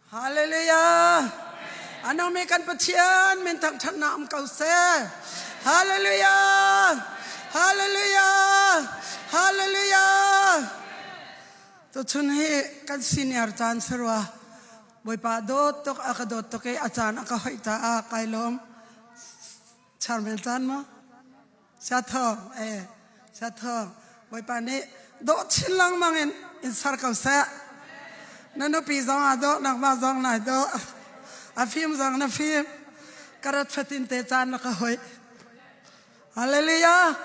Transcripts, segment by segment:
Hallelujah. Anami kan Pathian min thangṭhatnak um ko seh. Hallelujah. Hallelujah. Hallelujah. Tuchun hi kan senior caan sarua Bawipa dawt tuk a ka dawt tuk i a caan a ka hoih caah kai lawm. Charmel caan maw? Sathawng eh sathawng Bawipa nih dawh chin lengmang in in ser ko seh. Na nupi zong aa dawh, nangmah zong nai dawh. A fim zong na fim. Ka rat fatin te caan na ka hoih. Hallelujah.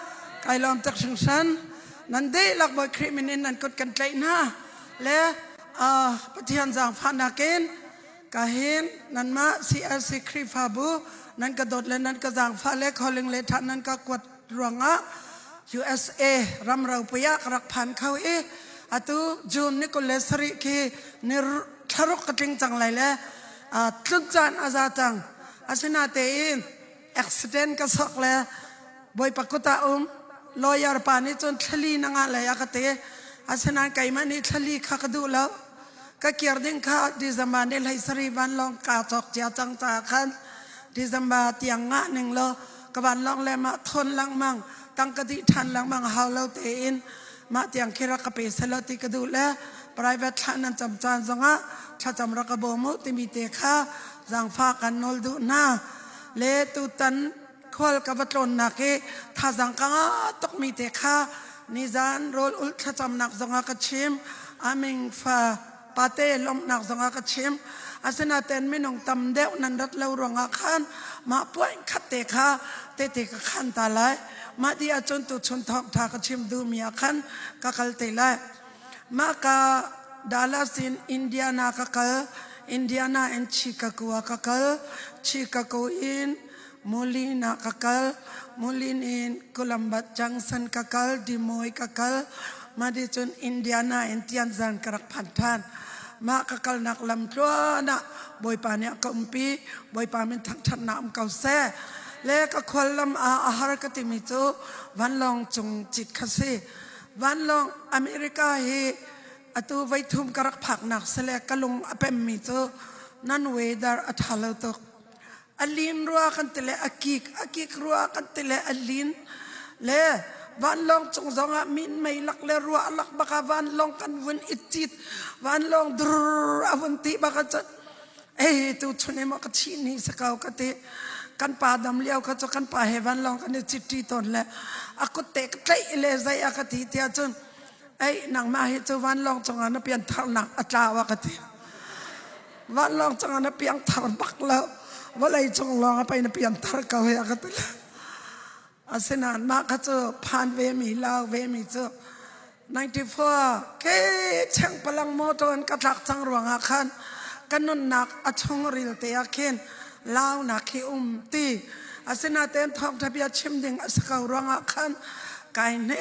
Kai lawm tuk hringhran. Nan dihlak Bawi Khrih min in nan kut kan tlaih hna. Le uh, Pathian zaangfahnak in Kahin nanmah CRC Khrihfabu nan ka dawt le nan ka zaangfah le calling le ṭha nan ka kuat ruangah USA ram ropui ah ka rak phan kho i atu June ni 27 khi ni thlaruk ka tling cang lai le tlun caan a za cang. Asinatein accident ka sok le Bawipa kut ah um lawyer pa nih cun thlali na ngah lai a ka ti. Asinain keimah nih thlali kha ka duh lo. Ka kir ding kha December ni 17 vanlawng kaa cawk cia cang caah khan December tiang ngah ning law ka vanlawng le mah thawn lengmang tangka dih ṭhan lengmang hau lo tein mah tiang khi rak ka pe selaw ti ka duh le private thlah nan cam caan zongah thlacam rak ka bawm u timi te kha zaangfah kan nawl duh hna le tutan khual ka va tlawnnak i thazang ka ngah tukmi te kha nizan rawl ulh thlacamnak zongah ka chim aming fa pate lawmhnak zongah ka chim asinain minung tam deuh nan rat lo ruangah khan mah point khat te kha tete ka khan ta lai mah di ahcun tuchun thawngtha ka chim duhmi ah khan ka kal te lai mah ka Dallas in Indiana ka kal Indiana in Chicago ah ka kal Chicago in Moline ah ka kal. Moline in Columbus Junction ka kal, Des Moines ka kal. Mah ti cun Indiana in Tianzan ka rak phan ṭhan. Mah ka kalnak lam tluan ah Bawipa nih a ka umpi. Bawipa min thangṭhatnak um ko seh. Le ka khual lam ah a har ka timi cu vanlawng cung cit kha si. Vanlawng America hi atu voithum ka rak phaknak sile ka lung a pemmi cu nan weather a ṭha lo tuk. A lin rua kan ti le a kik, a kik rua kan ti le a lin le vanlawng cung zongah minmei lak le ruah lak bak ah vanlawng kan vun i cit vanlawng dur a vun ti bak ah cun ei tu chun emaw ka chih ni si ko ka ti kan pa dam lio kha cu kan pa he vanlawng kan i cit ṭi tawn le a kut te ka tlaih le zei a ka ti tiah cun ei nangmah hi cu vanlawng cungah na piantharnak a tlau a ka ti Vanlawng cungah na piang thar bak lo. Vawlei cung lawng a pei na piang thar ko hi a ka ti. Asinain mah kha cu phan ve mi lau ve mi cu 94 ke cheng palang motor in ka tlak cang ruangah khan ka nunnak a chung ril te ah khin launak hi um ti asinain thawngtha bia chim ding a si ko ruangah khan kai hne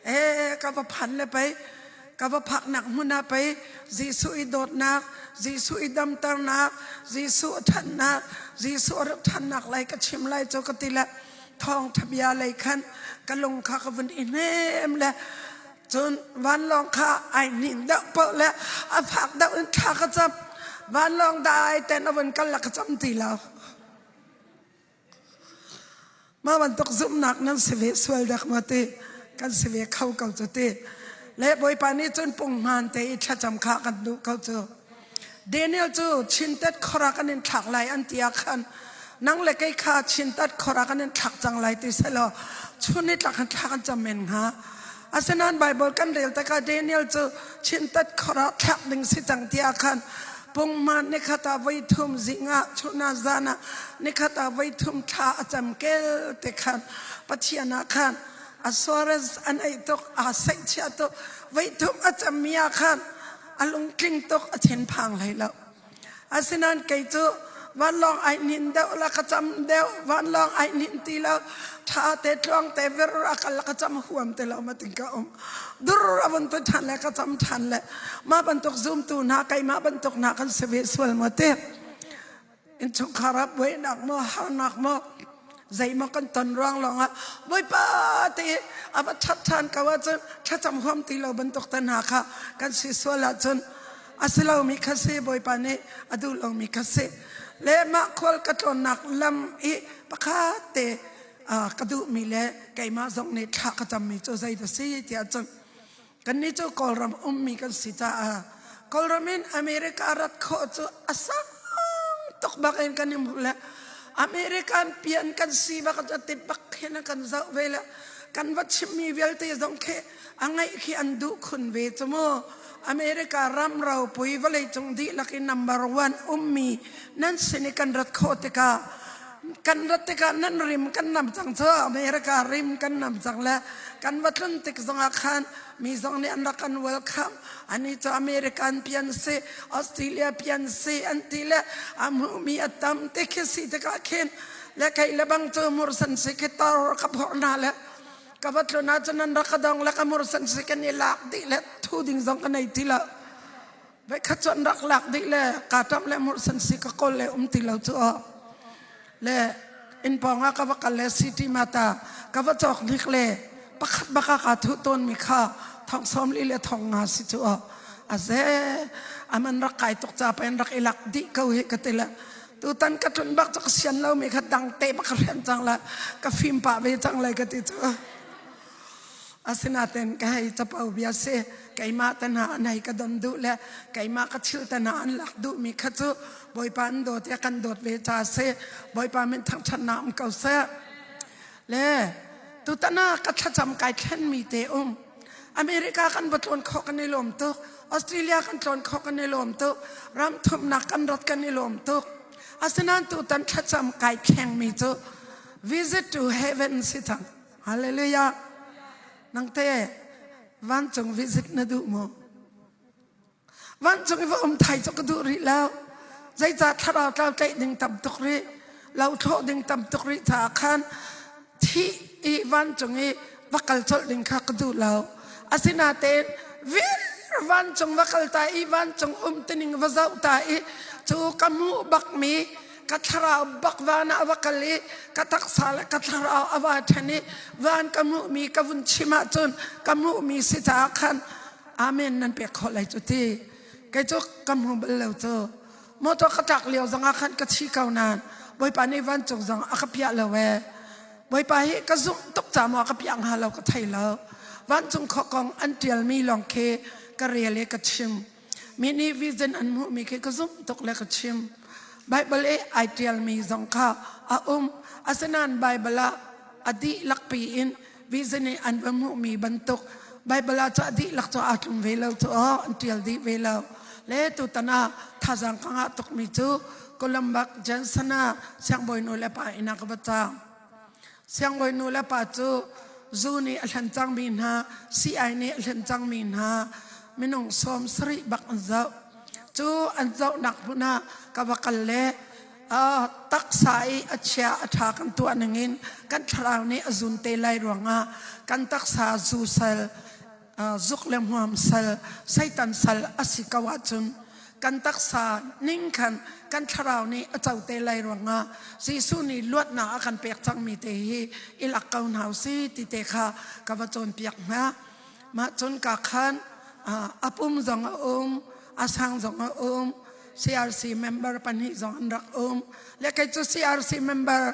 e ka va phan le pei Ka va phaknak hmun ah pei Jesuh i dawtnak, Jesuh i damternak, Jesuh a ṭhannak, Jesuh a rak ṭhannak lei ka chim lai cu ka ti le thawngṭha bia lei khan ka lung kha ka vun i hnem le cun vanlawng kha ai hnin deuh paoh le a fak deuh in thla ka cam. Vanlawng dai ten a vun kal le ka cam ti lo. Mah bantuk zumhnak nan si ve sual dek maw ti kan si ve kho ko cu ti. Le Bawipa nih cun punghman te i thlacam kha kan duh ko cu. Daniel cu chintet khora kan in thlak lai an ti ah khan nang le kei kha chintat khora kan in thlak cang lai ti selaw chun ni tlak kan thlak an cam men hnga. Asinain Bible kan rel tikah Daniel cu chintat khora thlak ding si cang ti ah khan Punghman nikhat ah voithum zing ah chun ah zan ah nikhat ah voithum thla a cam kel te khan Pathian ah khan assurance an ei tuk aa saihchiah tuk voithum a cammi ah khan a lungtling tuk a thinphang hlei lo asinain kei cu vanlawng ai hnin deuh la ka cam deuh vanlawng ai hnin ti lo tha te tluang te vir a kal ka cam huam te lo ma ting ka um dur a vun tu ṭhan le ka cam ṭhan le mah bantuk zumtu hna keimah bantuk hna kan si ve sual maw ti innchungkhar ah buainak maw harnak maw zeimaw kan ton ruang lawngah Bawipa ti a va ṭhat ṭhan ko ahcun thlacam huam ti lo bantuk te hna kha kan si sual ahcun. A si lomi kha si Bawipa nih a duh lomi kha si. Le mah khual ka tlawnnak lam i pakhat te ka duhmi le keimah zong nih thla ka cammi cu zei dah si tiah cun kannih cu Kawlram ummi kan si caah Kawlram in America rat khawh cu a sang tuk bak in kan i hmuh le American pian kan si bak cu ti bak hin a kan zoh ve le kan va chimmi vialte zong khi a ngaih khi an duh khun ve cu mu. America ram ropui vawleicung dihlak in number one ummi nan sin i kan rat khawh tikah kan rat tikah nan rim kan nam cang cu. America rim kan nam cang le kan va tlun tik zongah khan mi zong nih an rak kan welcome. Ani cu American pian si, Australia pian si an ti le a hmuhmi a tam te khi si tikah khin le kei le bang cu mursan si khi tor ka phorh hna le ka va tlun ahcun an rak ka dong le ka mursan si kan i lak dih le thu ding zong ka nei ti lo. Voikhat cu an rak lak dih le ka ṭamh le mursan si ka kawl le um ti lo cu aw. Le inn pawng ah ka va kal le city mata ka va cawk hnik le pakhat bak ah kaa thuh tawnmi kha thong 40 le thong nga si cu aw. A ze aman rak kai tuk ca pa in rak i lak dih ko hi ka ti le tutan ka tlun bak cu ka sian lomi kha dang te bak ka hrem cang la ka fim pah ve cang lai ka ti cu. Asinain ka hei capo bia si keimah te hna an hei ka don duh le keimah ka thil te hna an lak duhmi kha cu Bawipa an dawt i a kan dawt ve ca si. Bawipa min thangṭhatnak um ko seh. Le tutan ah ka thlacam kai thlenmi te um. America kan va tlawn khawh kan i lawm tuk. Australia kan tlawn khawh kan i lawm tuk. Ram thumnak kan rat kan i lawm tuk. Asinain tutan thlacam kai thlengmi cu visit to heaven si cang. Hallelujah. Nangte vancung visit na duh maw? Vancung i va um thai cu ka duh rih lo. Zeicah thlarau tlau tlaih ding tam tuk rih, lo thlawh ding tam tuk rih caah khan thih i vancung i va kal colh ding kha ka duh lo. Asinain vir vancung va kal ta i vancung um tining va zoh ta i cu ka hmuh bakmi ka thlarau bak van ah a va kal i ka taksa le ka thlarau a va ṭhen i van ka hmuhmi ka vun chim ahcun ka hmuhmi si caah khan amen nan pek khawh lai cu ti. Kei cu ka hmu bal lo cu. Motor ka tlak lio zong ah khan ka thi ko nain Bawipa nih vancung zong a ka piah lo ee. Bawipa hi ka zumh tuk ca maw ka piah hnga lo ka thei lo. Vancung khua kong an ṭialmi lawng khi ka rel i ka chim. Mi nih vision an hmuhmi khi ka zumh tuk le ka chim. Bible i ai ṭialmi zong kha a um. Asinain Bible ah a dihlak pi in vision i an va hmuhmi bantuk Bible ah cu a dihlak cu aa tlum ve lo cu aw an ṭial dih ve lo. Le tutan ah thazaang ka ngah tukmi cu Columbus Johnson ah siangbawi nu le pa inn ah ka va cang. Siangbawi nu le pa cu zu nih a hlen cangmi hna, sii nih a hlen cangmi hna minung 70 bak an zoh. Cu an zohnak hmun ah ka va kal le taksa i a chia a ṭha kan tuah ningin kan thlarau nih a zun te lai ruangah kan taksa zu sal zuk le hmuam sal Satan sal a si ko ahcun kan taksa ning khan kan thlarau nih a co te lai ruangah Jesuh nih luatnak a kan pek cangmi te hi i lak ko hna si ti te kha ka va cawnpiak hna. Mah cun ka khan a pum zong a um, a sang zong a um, CRC member pahnih zong an rak um. Le kei cu CRC member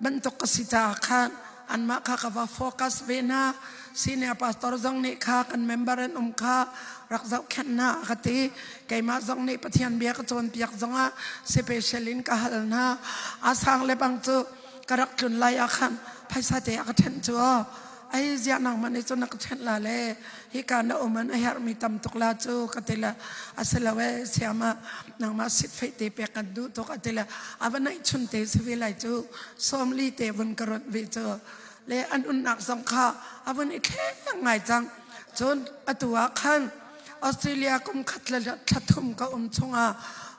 bantuk ka si caah khan anmah kha ka va focus ve hna. Senior pastor zong nih kha kan member an um kha rak zohkhenh hna a ka ti. Keimah zong nih Pathian bia ka cawnpiak zongah special in ka hal hna. A sang le bang cu ka rak tlun lai ah khan phaisa te a ka ṭhenh cu aw. Ai ziah nangmah nih cun na ka ṭhenh la le hika na um an a herhmi tam tuk la cu ka ti le a si lo ee siama nangmah sitfeih te pek kan duh tuk a ti le a va naih chun te si ve lai cu 40 te vun ka rat ve cu le an unnak zong kha a vun i thleng ngai cang. Cun atu ah khan Australia kum khat le thla thum ka um chungah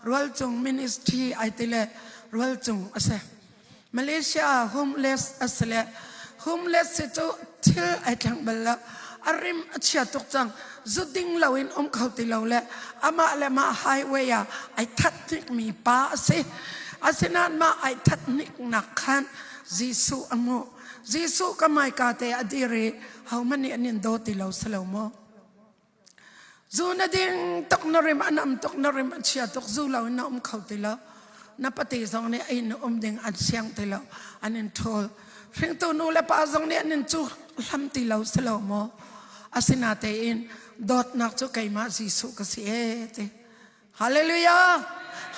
Rualcung ministry ai ti le Rualcung a si. Malaysia ah homeless a si le homeless si cu thil ai thleng bal lo. A rim a chia tuk cang. Zu ding loin um kho ti lo le amah le mah highway ah ai that hnikmi pa a si. Asinain mah ai that hniknak khan Jesuh a hmuh. Jesuh ka hmaika te a dir i hohmanh nih an in daw ti lo si lo maw? Zu na ding tuk na rim a nam tuk na rim a chia tuk zu lo in na um kho ti lo. Na pate zong nih ei na um ding an siang ti lo an in ṭhawl. Hringtu nu le pa zong nih an in cu hlam ti lo si lo maw? Asinatein dawtnak cu keimah Jesuh ka si ee ti. Hallelujah!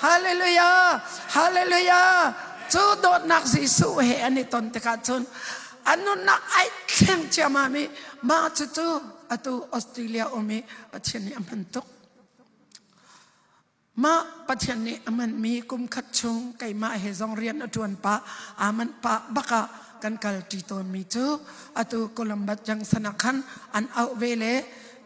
Hallelujah! Hallelujah! Cu dawtnak Jesuh he an i ton tikah cun an nunnak ai thleng ciammam i mah cucu atu Australia um i Pathian nih a hman tuk. Mah Pathian nih a hmanmi kum khat chung keimah he zong rian a ṭuan pah, aa manh pah bak ah kan kal ṭi tawnmi cu atu Columbus Junction ah khan an auh ve le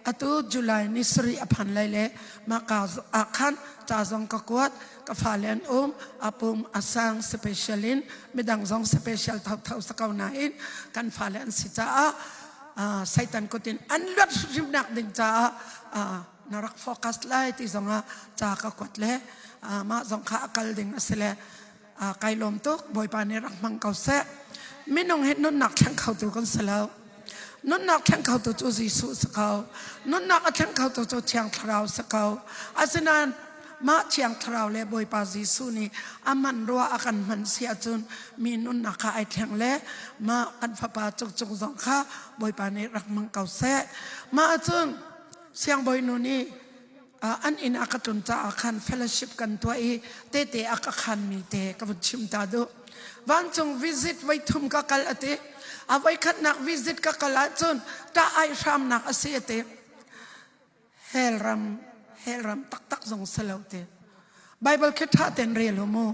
atu July ni sarih a phan lai le mahka ah khan ca zong ka kuat ka fale an um a pum a sang special in midang zong special thotho sa ko nain kan fale an si caah Satan kut in an luat hrimnak ding caah na rak focus lai ti zongah ca ka kuat le mah zong kha a kal ding a si le kai lawm tuk Bawipa nih rak hmang ko seh minung hi nunnak thleng khotu kan si lo nunnak thleng khotu cu Jesuh si ko nunnak a thleng khotu cu Thiang Thlarau si ko asinain mah Thiang Thlarau le Bawipa Jesuh nih a man rua a kan hman si ahcun mi nunnak kha ai thleng le mah kan fapa cungcung zong kha Bawipa nih rak hmang ko seh mah ahcun siangbawi nu nih an inn ah ka tlun caah khan fellowship kan tuah i tete a ka khanmi te ka vun chim ta duh. Vancung visit voi thum ka kal a ti. A voikhatnak visit ka kal ahcun ṭah ai hramnak a si a ti. Hell ram, hell ram taktak zong si lo ti. Bible khi ṭha ten rel u mu.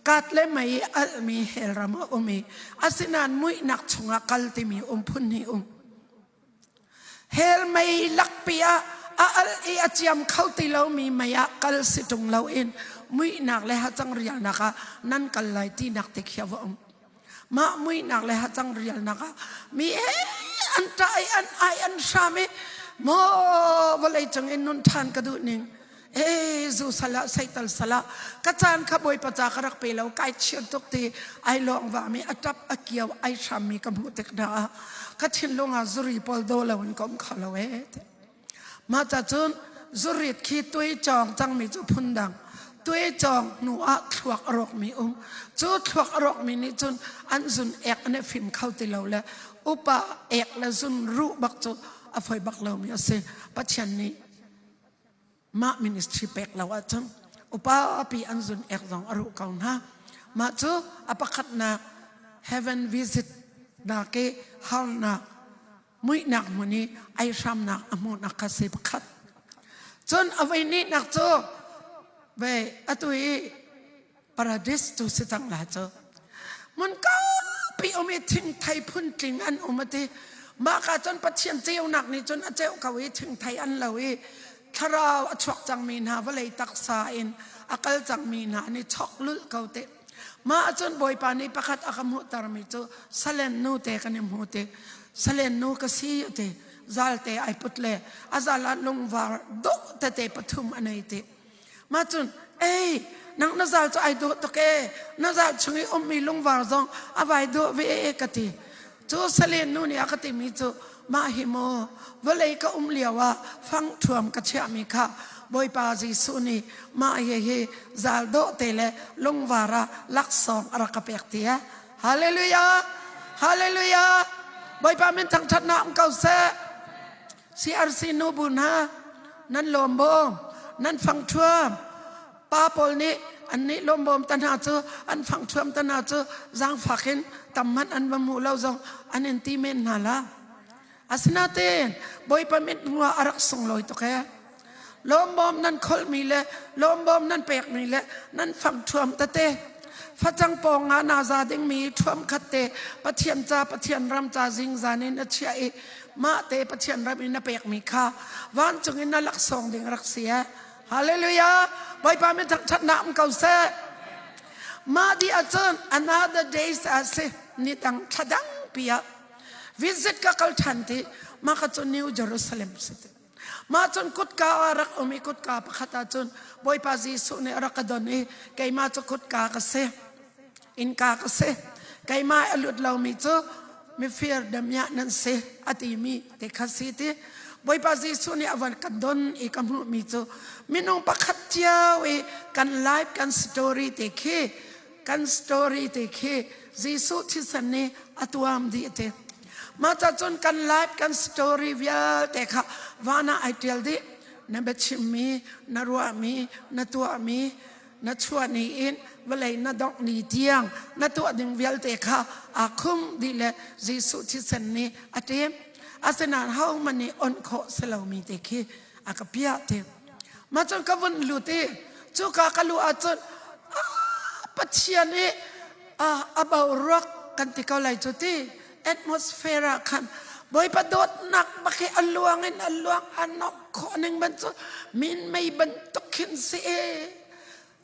Kat le mei i alhmi hell ram a um i asinain muihnak chungah kal timi um phun hnih um. Hell mei lakpi ah a al i a ciam kho ti lomi mei ah kal si ṭung loin muihnak le hacang rialnak ah nan kal lai tinak te khi a va um. Mah muihnak le hacang rialnak ah mi an ṭah i an ai an hram i maw vawlei cung in nun ṭhan ka duh ning Ee zu salah seital salah ka caan kha bawipa ca ka rak pe lo kai chir tuk ti ai lawng va mi a tap a kiau ai hram mi ka hmuh tik hna ah ka thinlung ah zuri pawl do lo in ka um kho lo ee mah ca cun zurit khi tui cawng cang mi cu phun dang tui cawng hnu ah thluak a rawk mi um cu thluak a rawk mi nih cun an zun ek an i fim kho ti lo le upa ek le zun ruh bak cu a foi bak lo mi a si Pathian nih mah ministry pek lo ahcun upa pi an zun ek zong a ruh ko hna mah cu a pakhatnak heaven visit nak i harnak muihnak hmun i ai hramnak a hmuhnak kha si pakhat cun a voi nihnak cu ve atu i paradis tu si cang la cu mun kaupi um i thingthei phuntling an um ati mah ka cun pathian ceunak nih cun a ceuh ko i thingthei an lo i thlarau a chuak cangmi hna vawlei taksa in a kal cangmi hna nih chok lulh ko te mah cun bawipa nih pakhat a ka hmuhtermi cu salen nu te kan i hmu te salen nu ka si te zal te ai put le a zal ah lungvar dawh tete pathum a nei te Mah cun, ei, nang na zal cu ai dawh tuk ee, na zal chung i ummi lungvar zong a vai dawh ve ee ka ti. Cu salen nu nih a ka timi cu, mah hi maw vawlei ka um lio ah fang ṭhuam ka chiahmi kha Bawipa Jesuh nih mah hihi zal dawh te le lungvar ah laksawng a rak ka pek ti eh. Hallelujah! Hallelujah! Bawipa min thangṭhatnak um ko seh. CRC nubu hna nan lawmbawm nan fangṭhuam pa pawl nih an nih lawmbawm ta hna cu an fangṭhuam ta hna cu zaangfak in tam hmanh an va hmuh lo zong an in ti men hna la asinain Bawipa mit hmuh ah a rak sunglawi tuk ee lawmbawm nan kholhmi le lawmbawm nan pekmi le nan fangṭhuam tete facang pawng ah naa za dingmi ṭhuam khat te Pathian ca Pathian ram ca zingzan in a chiah i mah te Pathian ram in a pekmi kha vancung in a laksawng ding rak si eh Hallelujah Bawipa min thangṭhatnak um ko seh mah dih ahcun another days ah si ni dang thla dang pi ah visit ka kal ṭhan ti mah ka cu New Jerusalem si ti mah cun kutka ah rak um i kutka pakhat ah cun Bawipa Jesuh nih a rak ka don i keimah cu kutka ka si innka ka si keimah a lut lomi cu mifir damiah nan si a timi te kha si ti. Bawipa Jesuh nih a van ka don i ka hmuhmi cu minung pakhat cio i kan life kan story te khi kan story te khi Jesuh thisen nih a tuam dih ti. Mah ca cun kan life kan story vialte kha van ah ai tial dih. Na biachimmi, na ruahmi, na tuahmi, na chuah ni in vawlei na dongh ni tiang na tuah ding vialte kha aa khum dih le Jesuh thisen nih a ṭem. Asinain hohmanh nih onh khawh si lomi te khi a ka piah ti. Mah cun ka vun lut i cuka ka luh ahcun Pathian i a boruak kan ti ko lai cu ti atmosphere ah khan Bawipa dawtnak bak hi a luang in a luang a nok khawh ning bantuk min mei bantuk khin si e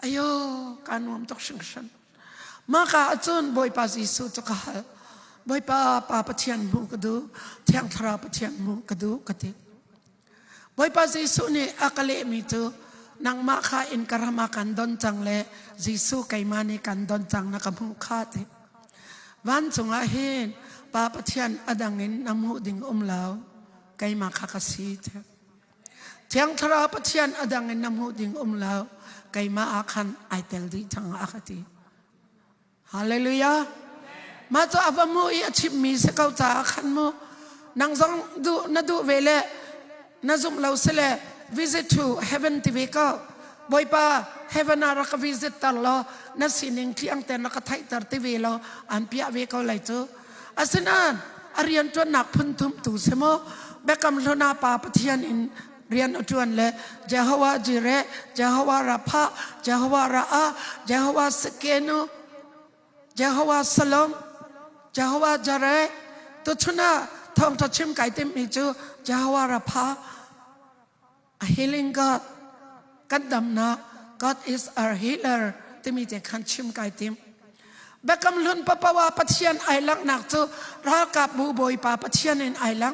ayo ka nuam tuk hringhran mah ka ahcun Bawipa Jesuh cu ka hal Bawipa Pa Pathian hmuh ka duh Thiang Thlarau Pathian hmuh ka duh ka ti Bawipa Jesuh nih a ka lehmi cu nangmah kha inn ka ram ah kan don cang le Jesuh keimah nih kan don cang na ka hmuh kha ti. Vancung ah hin Pa Pathian a dang in na hmuh ding um lo keimah kha ka si ti. Thiang Thlarau Pathian a dang in na hmuh ding um lo keimah ah khan ai tel dih cang a ka ti. Hallelujah. Mah cu a va mu i a chimmi si ko caah khan mu nang zong duh na duh ve le na zumh lo si le visit to heaven ti ve ko. Bawipa heaven ah rak ka visit ter law na sining tliang ten rak ka theihter ti ve law an piah ve ko lai cu. Asinain a rian ṭuannak phun thum tu si mu Biakam Hlun ah Pa Pathian in rian a ṭuan le Jehovah Jireh, Jehovah Rapha, Jehovah Ra'ah, Jehovah Sekenu, Jehovah Salom, Jehovah Jireh. Tuchun ah thawngṭha chim kai timhmi cu Jehovah Rapha, a healing God, kan damnak, God is our healer timi te khan chim kai tim. Biakam hlun papawa Pathian ai langhnak cu ralkapbu Bawipa Pathian in ai lang.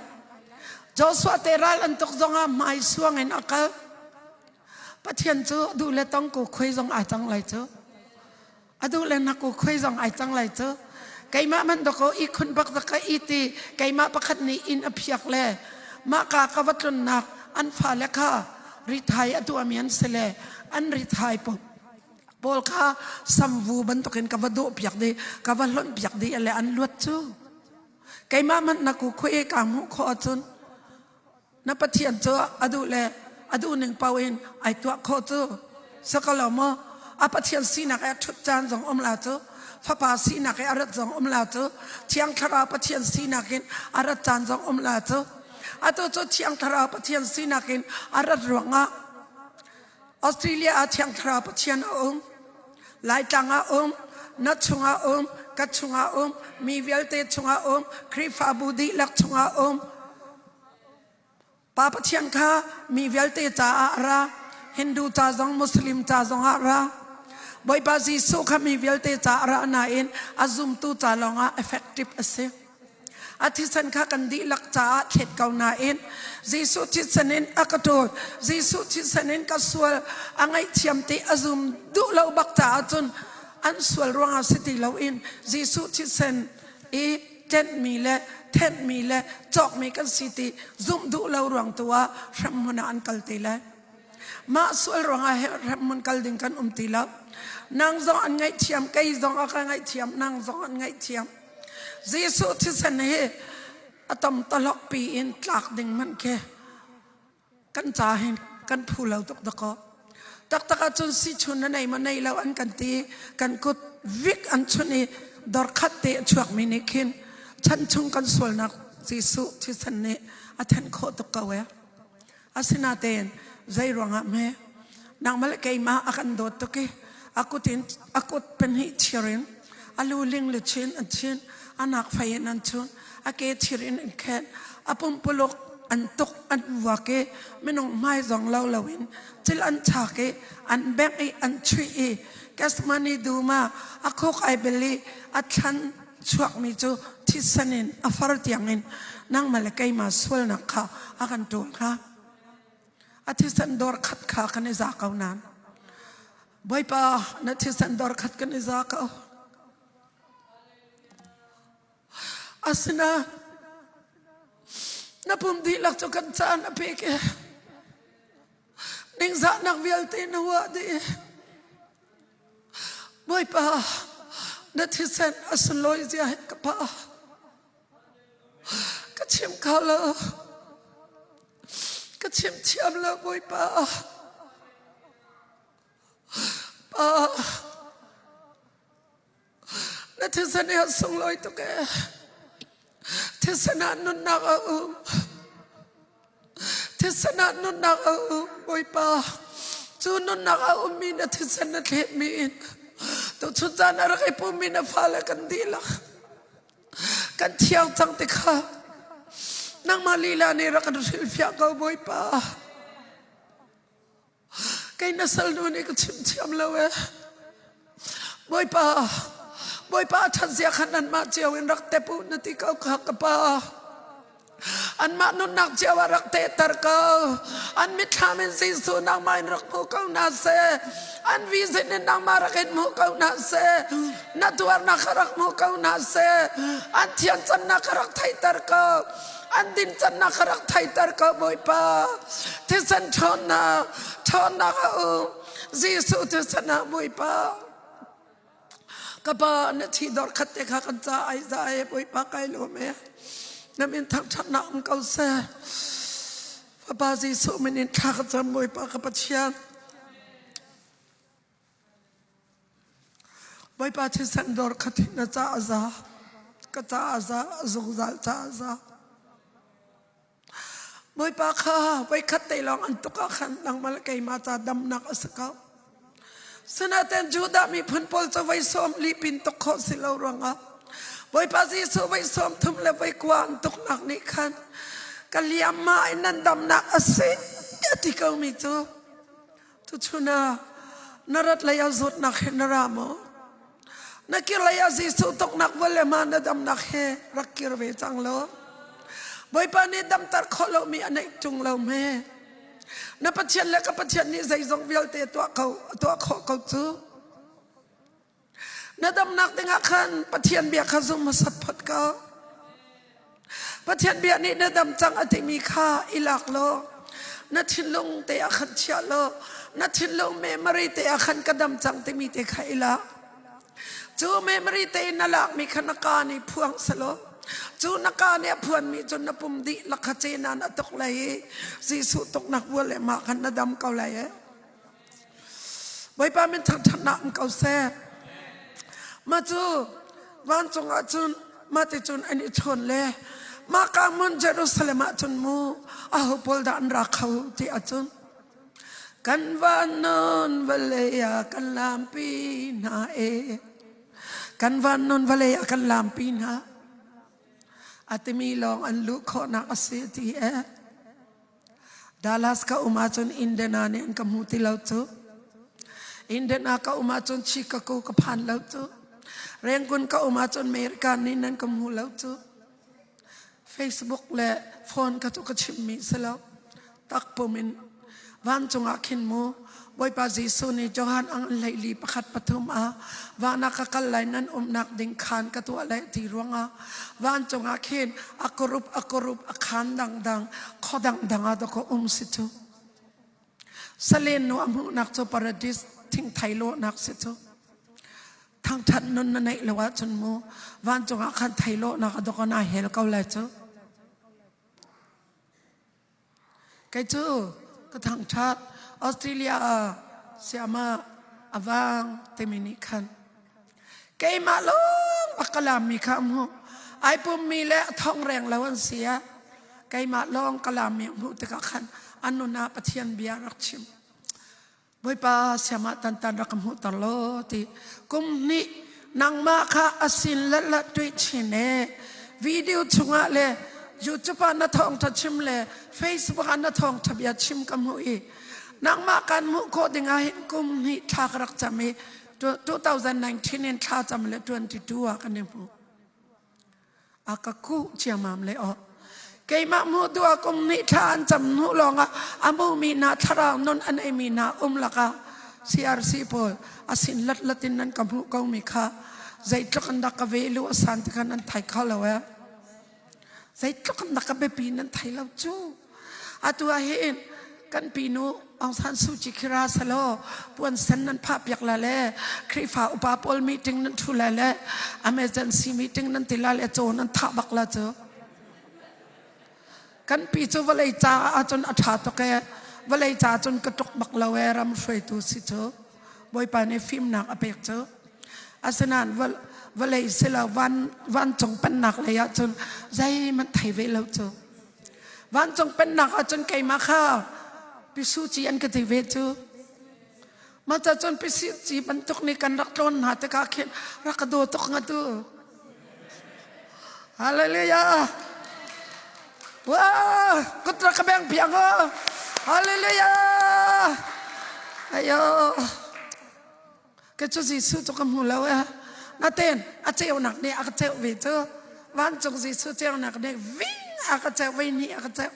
Joshua te ral an tuk zongah hmai suang in a kal. Pathian cu duh le tong ku khuai zong ai cang lai cu. A duh le na ku khuai zong ai cang lai cu. Keimah man doko i khun bak zaka i ti keimah pakhat nih inn a phiak le mah ka ka va tlunnak an fale kha rithai a tuahmi an si le an rithai pawl pawl kha samvu bantukin ka va dawh piak dih ka va hlonh piak dih le an luat cu keimah hmanh na ku khui ka hmuh khawh ahcun na pathian cu a duh le a duh ning paoh in ai tuah khawh cu sakalo maw a pathian sinak i a ṭhut caan zong um la cu fapa sinak i a rat zong um la cu thiang thlarau pathian sinak in a rat caan zong um la cu atu cu thiang thlarau pathian sinak in a rat ruangah Australia ah Thiang Thlarau Pathian a um. Laitlang ah um, na chungah um, ka chungah um, mi vialte chungah um, Khrihfabu dihlak chungah um. Pa Pathian kha mi vialte caah a ra. Hindu ca zong, Muslim ca zong ah ra. Bawipa Jesuh kha mi vialte ca a ra nain a zumtu ca lawngah effective a si. A thisen kha kan dihlak caah thlet ko nain Jesuh thisen in a ka ṭawl. Jesuh thisen in ka sual a ngaihthiam ti a zum duh lo bak caah cun an sual ruangah si ti loin Jesuh thisen i tlenhmi le thenhmi le cawkmi kan si ti zumh duh lo ruang tu ah hremhmun ah an kal ti lai. Mah sual ruangah hremhmun kal ding kan um ti lo. Nang zong an ngaihthiam, kei zong a ka ngaihthiam, nang zong an ngaihthiam. Jesuh thisen hi a tam talok pi in tlak ding hmanh khi kan ca hin kan phu lo tuk dakaw. Taktak ahcun si chun na nei maw nei lo an kan ti kan kut vik an chun i dor khat te a chuakmi nih khin chan chung kan sualnak Jesuh thisen nih a thenh khawh tuk ko ee. Asinain zei ruangah hme nangmah le keimah a kan dawt tuk i a kut in a kut pahnih thir in a lu ling le chin an chin a nak fei in an chun a ke thir in an khen a pumpuluk an tuk an vuak i minung hmai zong lo loin cil an chak i an bengh i an chuih i Gethsemane dum ah a khuk ai bel i a thlan chuakmi cu thisen in a far tiangin nangmah le keimah sualnak kha a kan ṭawl hnga. A thisen dor khat kha kan i za ko nain Bawipa na thisen dor khat kan i za ko. Asinain na pum dihlak cu kan caan a pek i ningzahnak vialte na huah dih. Bawipa, na thisen a sunlawi zia hi ka pa. Ka chim kho lo. Ka chim thiam lo, Bawipa. Pa, na thisen hi a sunglawi tuk ee. Thisen ah nunnak a um. Thisen ah nunnak a um, Bawipa. Cu nunnak a ummi na thisen na thletmi in tuchun caan a rak i pummi na fale kan dihlak kan thiang cang ti kha nangmah lila nih rak kan hrilhfiah ko, Bawipa. Kei na salnu nih ka chim thiam lo ee. Bawipa, Bawipa a ṭhat zia kha nanmah cio in rak tep u na ti ko kha ka pa. Anmah nunnak cio ah rak tehter ko. An mitthlam in Jesuh nangmah in rak hmu ko hna seh. An vision in nangmah rak in hmu ko hna seh. Na tuarnak kha rak hmu ko hna seh. An thian cannak kha rak theihter ko. An din cannak kha rak theihter ko Bawipa. Thisen ṭhawnnak, ṭhawnnak a um. Jesuh thisen ah Bawipa. Ka pa na thi dor khat te kha kan ca ai za e Bawipa kai lawm e. Na min thangṭhatnak um ko seh. Fapa Jesuh min in thla ka cam Bawipa ka Pathian. Bawipa thisen dor khat hi na ca a za. Ka ca a za, zungzal ca a za. Bawipa kha voikhat te lawng an tuk ah khan nangmah le keimah ca damnak a si ko. Sinain Judah miphun pawl cu voi sawm li pin tuk khawh si lo ruangah Bawipa Jesuh voi sawm thum le voi kua an tuknak nih khan ka liam ma in nan damnak a si a ti komi cu tuchun ah na rat lei ah zawtnak he na ra maw? Na kir lei ah Jesuh tuknak vawlei ma na damnak he rak kir ve cang law. Bawipa nih damter khawh lomi a neih ṭung lo hme. Na Pathian le ka Pathian nih zeizong vialte tuah ko tuah khawh ko cu. Na damnak dingah khan Pathian bia kha zum hmasat phot ko. Pathian bia nih na dam cang a timi kha i lak law na thinlung te ah khan chia law na thinlung memory te ah khan ka dam cang timi te kha i lak. Cu memory te in na lakmi kha na ka nih phuang selaw cu na ka nih a phuanmi cu na pum dihlak kha cenan a tuk lai i Jesuh tuknak bual le mah khan na dam ko lai ee. Bawipa min thangṭhatnak um ko seh. Mah cu vancung ah cun mah ti cun an i chawn le mah ka hmun Jerusalem ah cun mu aho pawl dah an ra kho ti ahcun kan van nun vawlei ah kan lampi hna e kan van nun vawlei ah kan lampi hna a timi lawng an luh khawhnak a si ti e Dallas ka um ahcun Indiana nih an ka hmu ti lo cu. Indiana ka um ahcun Chicago ka phan lo cu. Rangoon ka um ahcun America nih nan ka hmu lo cu. Facebook le phone ka cu ka chimmi si lo. Takpum in vancung ah khin mu Bawipa Jesuh nih Johan ang hleili pakhat pathum ah van ah ka kal lai nan umnak ding khaan ka tuah lai ti ruangah vancung ah khin a kurup a kurup a khaan dangdang khaw dangdang ah dawkaw um si cu. Salen nu a hmuhnak cu paradis thingthei lawhnak si cu. Thangthat nun na neih lo ahcun mu vancung ah khan thei lawhnak a dawkaw na hel ko lai cu. Kei cu ka thangṭhat. Australia ah siama a vang timi nih khan keimah lawng bak ka lammi kha a hmuh. Ai pummi le a thong reng lo an si ah keimah lawng ka lammi a hmuh tikah khan an nun ah Pathian bia rak chim. Bawipa siamah tantan rak ka hmuhter law ti kum hnih nangmah kha a sin let tuih chin e video chungah le YouTube ah na thawngtha chim le Facebook ah na thawngtha bia chim ka hmuh i nangmah kan hmuh khawh ding ah hin kum hnih thla ka rak cam i 2019 in thla cam le 22 ah kan i hmu. A ka kuh ciamam le aw. Keimah hmuh tu ah kum nih thla an cam hnu lawngah a hmumi hna thlarau nun an eimi hna um lakah CRC pawl a sin latlat in nan ka hmuh ko mi kha zeitluk an rak ka ve lu a san ti khan an thai kho lo eh. Zeitluk in dah ka biapi nan thei lo cu. Atu ah hin kan pinu Aung San Suu Kyi khi ra selaw puan sen nan phah piak la le Khrihfa upa pawl meeting nan thu lai le emergency meeting nan ti la le caw nan thah bak la cu. Kan pi cu vawlei ca ahcun a ṭha tuk ee. Vawlei ca cun ka tuk bak lo ee ram hruaitu si cu. Bawipa nih fimnak a pek cu. Asinain vawlei silo van vancung pennak lei ahcun zeihmanh thei ve lo cu. Vancung pennak ahcun keimah kha Pi Suu Kyi an ka ti ve cu. Mah ca cun Pi Suu Kyi bantuk nih kan rak tlawn hna tikah khin rak ka daw tuk nga tu. Hallelujah. Wah, kut rak ka beng piak ho. Hallelujah. Ayo. Ke cu Jesuh cu ka hmu lo eh. Naten a ceunak nih a ka ceuh ve cu. Vancung Jesuh ceunak nih ving a ka ceuh ve ni a ka ceuh.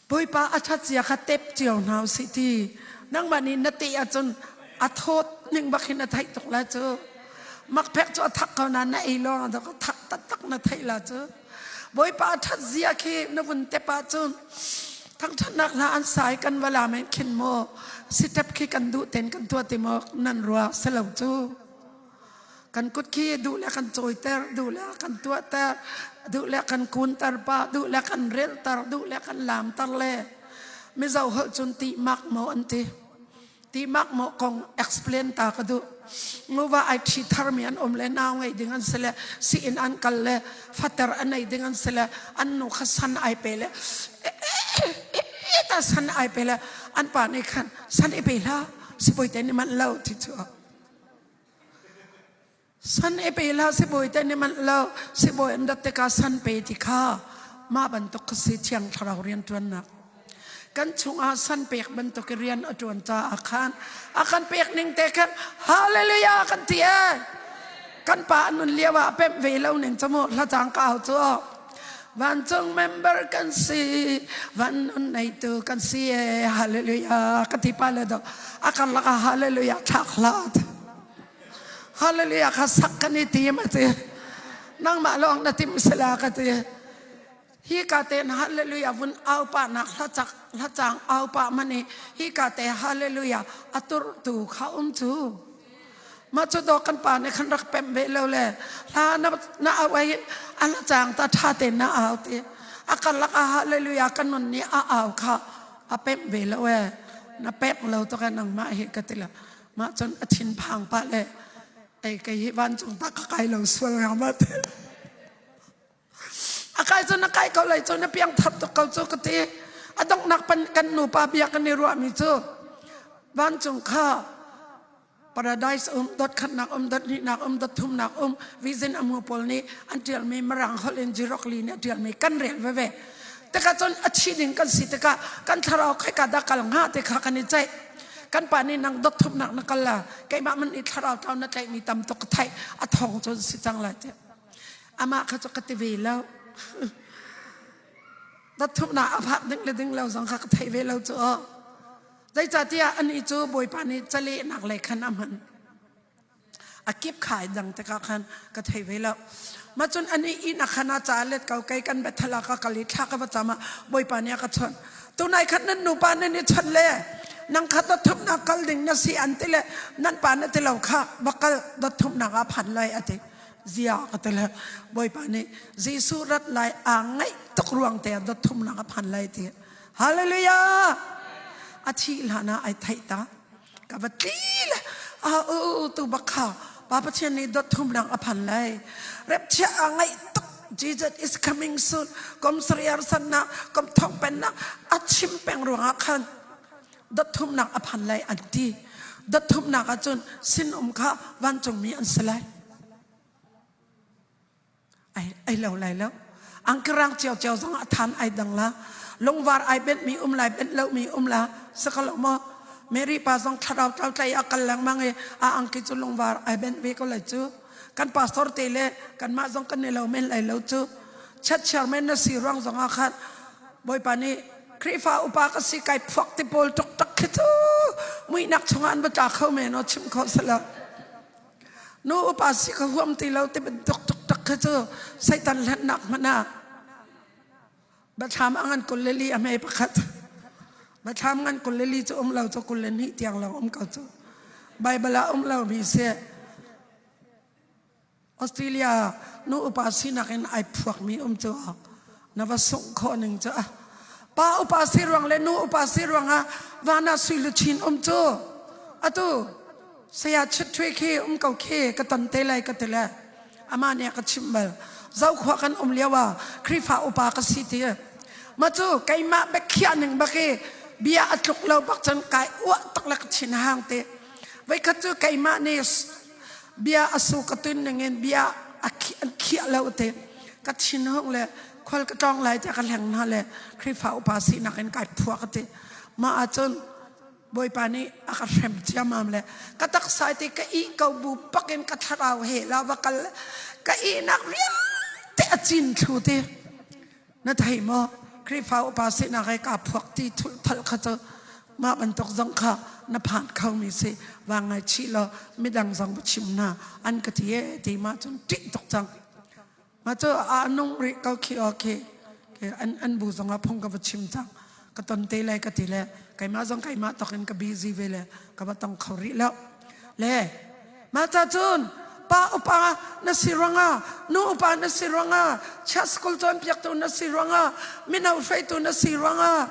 Bawipa a ṭhat zia kha tep cio hna usih ti nangmah nih na teh ahcun a thawt ning bak hin a theih tuk lai cu. Makphek cu a thak ko nain na ei lawng ah a thak taktak na theih la cu. Bawipa a ṭhat zia khi na vun tep ahcun thangṭhatnak hla an sa i kan va lam in khin maw sitep khi kan duh ten kan tuah ti maw nan ruah si lo cu. Kan kut khi duh le kan cawiter, duh le kan tuahter, duh le kan kunter pah, duh le kan relter, duh le kan laamter le Mizo holh cun ti mak maw an ti. Ti mak maw kong explain ta ka duh. Nguva ai ṭhi tharmi an um le nau ngei ding an si le si-inn an kal le fater a nei ding an si le an nu kha san ai pe le ta san ai pe le an pa nih khan san i pe hlah sibawi te nih manh lo ti cu. San i pe hlah sibawi te nih manh lo sibawi an rat tikah san pe ti kha mah bantuk kha si thiang thlarau rianṭuannak kan chungah san pek bantuk i rian a ṭuan caah khan a kan pek ning te khan hallelujah kan ti ee kan pa a nun lio ah a pemh ve lo ning cu mu hlacang ka au cu vancung member kan si van nun neitu kan si ee hallelujah ka ti pa le do a karlak ah hallelujah thlak hlah Hallelujah kha sak kan i tim a ti. Nangmah lawng na tim sila ka ti. Hi ka te hallelujah vun au pa nak hlacak hlacang au pa mani hi ka te hallelujah atur tu kha um cu. Ma cu do kan pa ne khan rak pem ve lo le hla na na au ai an chang ta tha te na au ti akalak a hallelujah kan nun ni a au kha a pem ve lo e na pek lo to ka nangmah hi ka ti la Mah cun a thinphang pah le ei kei hi vancung tak ka kai lo sual nga ma te. A kai cun a kai ko lai cun a piang thar tuk ko cu ka ti. A donghnak pan kan nupa bia kan i ruahmi cu vancung kha paradise um dot khatnak um dot hnihnak um dot thumnak um vision a hmu pawl nih an ṭialmi mirang holh in Jirokli nih a ṭialmi kan rel veve. Tikah cun a thi ding kan si tikah kan thlarau khoika dah kal hnga ti kha kan i ceih. Kan pa nih nang dot thumnak na kal la keimah man i thlarau tlau na tlaihmi tam tuk ka theih a thong cun si cang lai ti. Amah kha cu ka ti ve lo. Dot thumnak a phak ding le ding lo zong kha ka thei ve lo cu. Zeicahtiah anih cu Bawipa nih calehnak lei khan a hman. A kip kha ai dang tikah khan ka thei ve lo. Mah cun anih inn ah khan a ca let ko kei kan Bethel ah ka kal i thla ka va cam ah Bawipa nih a ka chawnh. Tunai khat nan nupa nan i chawnh le nang kha dot thumnak kal ding na si an ti le nan pa na ti lo kha va kal dot thumnak ah phan lai a ti. Zia ka ti le Bawipa nih Jesuh rat lai aa ngaih tuk ruang te ah dot thumnak a phan lai ti. Hallelujah! A thih hlan ah ai theih ta. Ka va tli le a u tu bak kha Pa Pathian nih dot thumnak a phan lai. Repchia a ngaih tuk Jesus is coming soon. Kom sariar sannak, kom thong pennak a chim peng ruangah khan dot thumnak a phan lai an ti. Dot thumnak ahcun sinum kha vancungmi an si lai. Ai ai lo lai lo. Angkerang cio cio zong ah than ai dang la. Lungvar ai benh mi um lai benh lo mi um la. Sakalo mo Mary pa zong thlarau tlau tlai a kal lengmang i a angki cu lungvar ai benh ve ko lai cu. Kan pastor te le kanmah zong kan i lo men lai lo cu. Chat chairman na si ruang zong ah khan Bawipa nih Khrihfa upa ka si kai phuak ti pawl tuk tak khi cu muihnak chungah an va tla kho men aw chim kho selo. Nu upa si ka huam ti lo ti bantuk tuk tak khi cu Satan hlennak hmanh ah. Biathlam a ngan 24 a hme pakhat. Biathlam ngan 24 cu um lo cu 22 tiang lawng um ko cu. Bible ah um lomi si. Australia nu upa sinak in ai phuakmi um cu na va sungh khawh ning cu ah pa upa si ruang le nu upa si ruang ah van ah sui luchin um cu atu saya chit khi um ko khi ka ton te lai ka ti le amah nih a ka chimh bal zokhua kan um lio ah Khrihfa upa ka si ti ma cu keimah biakhiah ning bak i bia a tluk lo bak cun kai uah tak le ka thin hang te voikhat cu keimah nih bia a su ka tun ning in bia an khiah lo te ka thin hung le khual ka tlawng lai te ka hleng hna le Khrihfa upa sinak in kai phuak ti mah ahcun Bawipa nih a ka hrem ciammam le ka taksa te ka ih ko bu pakin ka thlarau he la va kal ka ihnak vialte a cin thlu te na thei maw Khrihfa upa sinak he kaa phuak ti thulh thal kha cu mah bantuk zong kha na phan kho mi si wa ngai chih law midang zong va chim hna an ka ti e ti ma cun ṭih tuk cang Mah cu a nung rih ko khi aw khi an an bu zong ah phung ka va chim cang ka ton te lai ka ti le keimah zong keimah tok in ka busy ve le ka va tong kho rih lo le mah ca cun pa upa na si ruangah nu upa na si ruangah church school cawnpiaktu na si ruangah mino hruaitu na si ruangah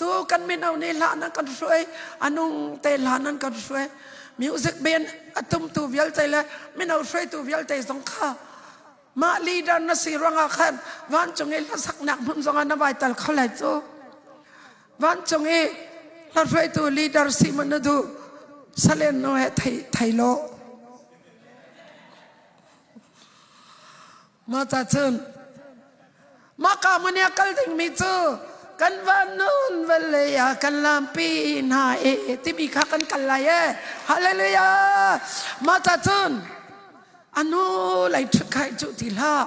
tu kan mino nih hla nan kan hruai anung te hla nan kan hruai music band a tumtu vialte le mino hruaitu vialte zong kha Mah leader na si ruangah khan vancung i hlasaknak hmun zongah na vai tal kho lai cu. Vancung i hla hruaitu leader si man na duh salen no he thei thei lo. Ma ta cun mah ka mun i kal dingmi cu kan van nun vallei ah kan lampi hna e timi kha kan kal lai e hallelujah mah ta cun anu lei ṭhut kha i cuh ti hlah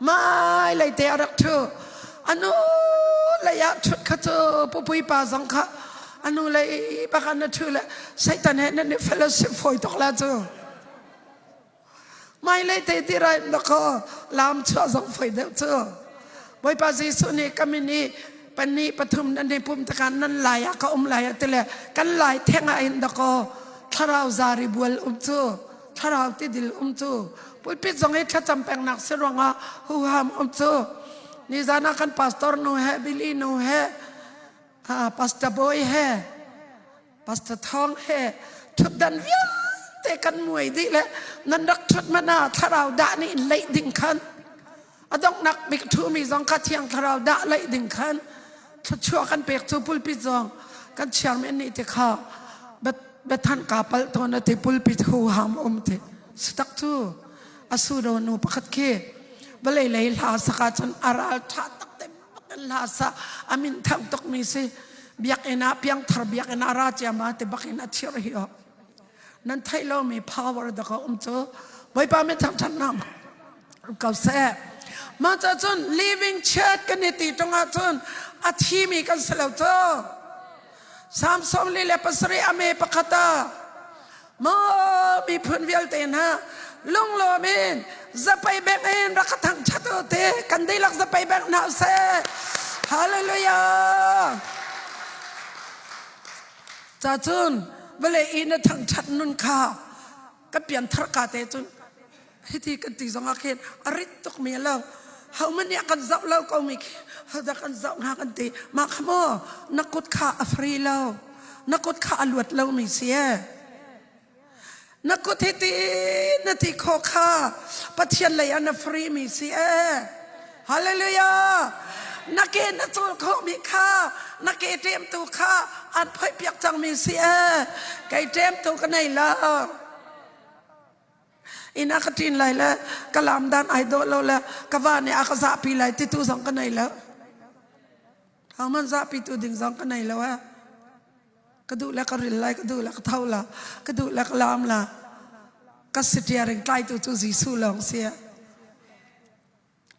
mai lei te a rak ṭhu anu lei ah ṭhut kha cu pupui pa zong kha anu lei bak ah na ṭhu le Satan he nan i fellowship fawi tuk la cu mai lei te ti rai na kho lam chuah zong fawi deuh cu Bawipa Jesuh nih ka min i pahnih pathum nan i pum tikah nan lai ah ka um lai ah tile kan lai theng ah hin dakaw thlarau zari bual um cu thlarau tidil um cu pulpit zong hi thlacam pengnak si ruangah huham um cu nizan ah kan pastor nu he Billy nu he pastor boy he Pastor Thawng he thutdan vialte kan muai dih le nan rak thut man ah thlarau dah nih in leih ding khan a donghnak bik thumi zong kha thiang thlarau dah leih ding khan thluachuah kan pek cu pulpit zong kan chairman nih ti kha bethan ka pal tawn ati pulpit hu ham um ti sitak cu asu do nu pakhat khi vawlei lei hla saka cun aral tha tak te hla sa amin thang tuk mi si biakinn ah piangthar biakinn ah ra ciama te bakin a chir hi o nan theih lo mi power da ka um cu bawipa mi thang than nam ko se ma cha cun living church kan i ti tong ah cun a thi mi kan si lo cu Samson li le pasarih a me pakhat ah maw miphun vialte hna lunglawm in zapei bengh in rak ka thangṭhat u ti kan dihlak zapei bengh hna usih hallelujah ca cun vawlei i na thangṭhat nun kha ka pianthar ka te cun hiti kan ti zongah khin a rit tuk mi lo hohmanh nih a kan zoh lo ko mi khi hodah kan zoh hnga kan ti mah kha maw na kut kha a free lo na kut kha a luat lo mi si e na kut hi ti na ti kho kha pathian lei ah na free mi si e hallelujah na ke na cul kho mi kha na ke ṭem tu kha an phoih piak cang mi si e kei ṭem tu ka nei lo Inn ah ka ṭin lai le ka lam dan ai dawh lo le ka va nih a ka zahpi lai ti tu zong ka nei lo. Hohmanh zahpi tu ding zong ka nei lo eh. Ka duh le ka ril lai, ka duh le ka tho la, ka duh le ka lam la. Ka steering tlaitu cu Jesuh lawng si eh.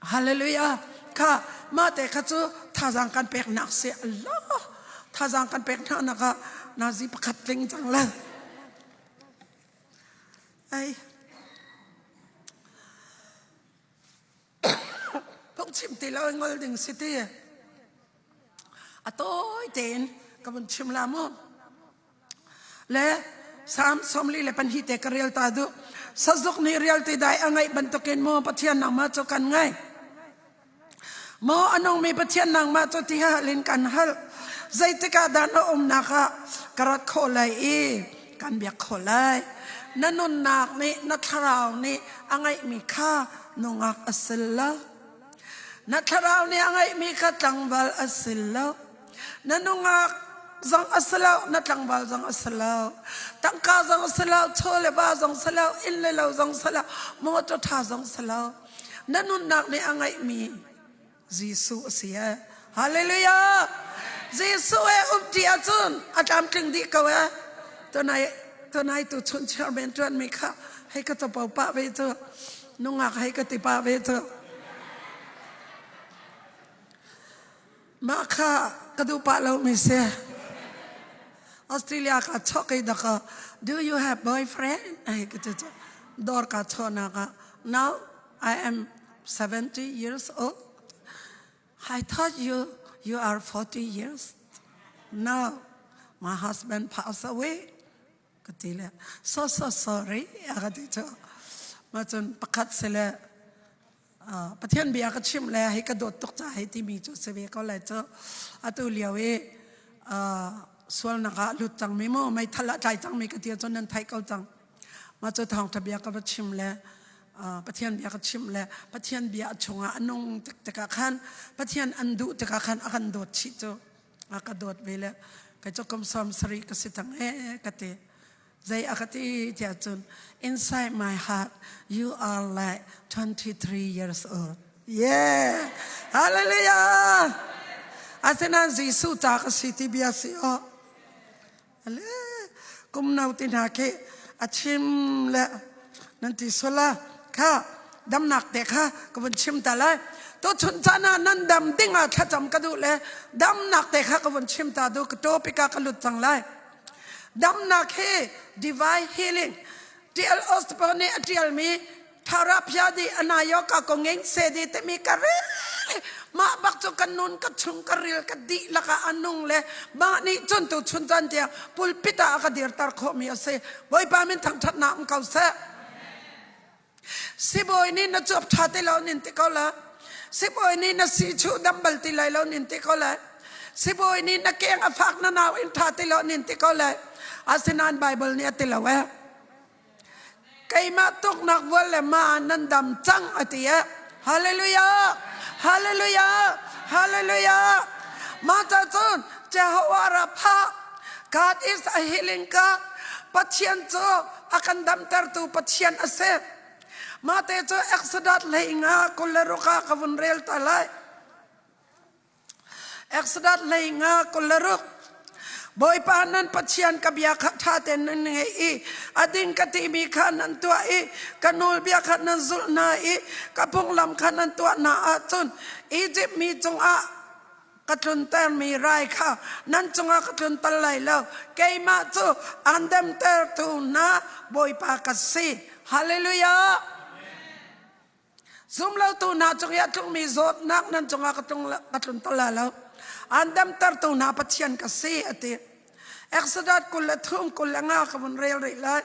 Hallelujah. Kha mah te kha cu thazaang kan peknak si Allah. Thazaang kan pek hna nak ah nazi pakhat tling cang le. Ai. Phungchim. Chim ti lo ngol ding si ti. A tawi tein ka vun chim la mu. Le Psalm 42 te ka rel ta duh. Sazuk nih rial ti dai a ngaih bantukin maw Pathian nangmah cu kan ngai. Maw a nungmi Pathian nangmah cu ti hal in kan hal. Zeitik ah dah na umnak ah ka rat khawh lai i kan biak khawh lai. Na nunnak nih na thlarau nih a ngeihmi kha nungak a si lo. Na thlarau nih a ngeihmi kha tlangval a si lo. Na nungak zong a si lo, na tlangval zong a si lo. Tangka zong a si lo, chaw le va zong si lo, inn le lo zong si lo, motor ṭha zong si lo. Na nunnak nih a ngeihmi Jesuh a si ee. Hallelujah! Jesuh he umṭi ahcun a tlamtling dih ko ee. Tunai tunai tu chun chairman ṭuanmi kha hei ka capo pah ve cu. Nungak hei ka ti pah ve cu. Mah kha ka duh pah lomi si. Australia ka chawh kai daka do you have boyfriend? Ai ka cu dawr ka chawhnak ah now I am 70 years old. I thought you you are 40 years. No, my husband passed away. Ka ti le so so sorry a ka ti cu. Ma cun pakhat si le Pathian bia ka chimh le hei ka dawt tuk ca hei timi cu si ve ko lai cu atu lio i sualnak ah lut cangmi mu meithal ah tlai cangmi ka ti ahcun nan theih ko cang mah cu thawngṭha bia ka va chim le Pathian bia ka chimh le Pathian bia chungah a nung tik tikah khan Pathian an duh tikah khan a kan dawt chih cu a ka dawt ve le kei cu kum 70 ka si cang ee ka ti Zei a ka ti tiah cun inside my heart you are like 23 years old. Yeah. Hallelujah. Asinain Jesuh ta ka si ti bia si o. Ale kum no ti hna khi a chim le nan ti sola kha damnak te kha ka vun chim ta lai. To chun caan ah nan dam ding ah thlacam ka duh le damnak te kha ka vun chim ta duh ka topic ah ka lut cang lai. Damnak hi divine healing T.L. Osborne nih a ṭialmi Tharapia di anayoka ko ngeng se di timi ka rel mah bak cu ka nun ka chung ka ril ka dih lakah a nung le mah nih cun tu chun caan tiang pulpit ah a ka dirter khawhmi a si Bawipa min thangṭhatnak um ko seh Sibawi nih na cuap ṭha ti lo nin ti ko la. Sibawi nih na si chuh dam bal ti lai lo nin ti ko lai. Sibawi nih na keng a fak na nau in ṭha ti lo nin ti ko lai. Asinain Bible nih a ti lo eh. Keimah tuknak vual le ma nan dam cang a ti eh. Hallelujah! Hallelujah! Hallelujah! Mah ca cun Jehovah Rapha God is a healing God. Pathian cu a kan damtertu Pathian a si. Mah te cu Exodus hlei nga 26 ah ka vun rel ta lai. Exodus hlei nga 26 Bawipa nan Pathian ka bia kha ṭha tein nan ngaih i a ding ka timi kha nan tuah i ka nawlbia kha nan zulh hna i ka phunglam kha nan tuah hna ahcun Izipt mi cungah ka tluntermi rai kha nan cungah ka tlunter lai lo keimah cu an demtertu hna Bawipa ka si hallelujah zumlotu hna cung i a tlungmi zawtnak nan cungah ka tlunter lai lo an damtertu hna Pathian ka si a ti Exodus 23 25 ka vun rel rih lai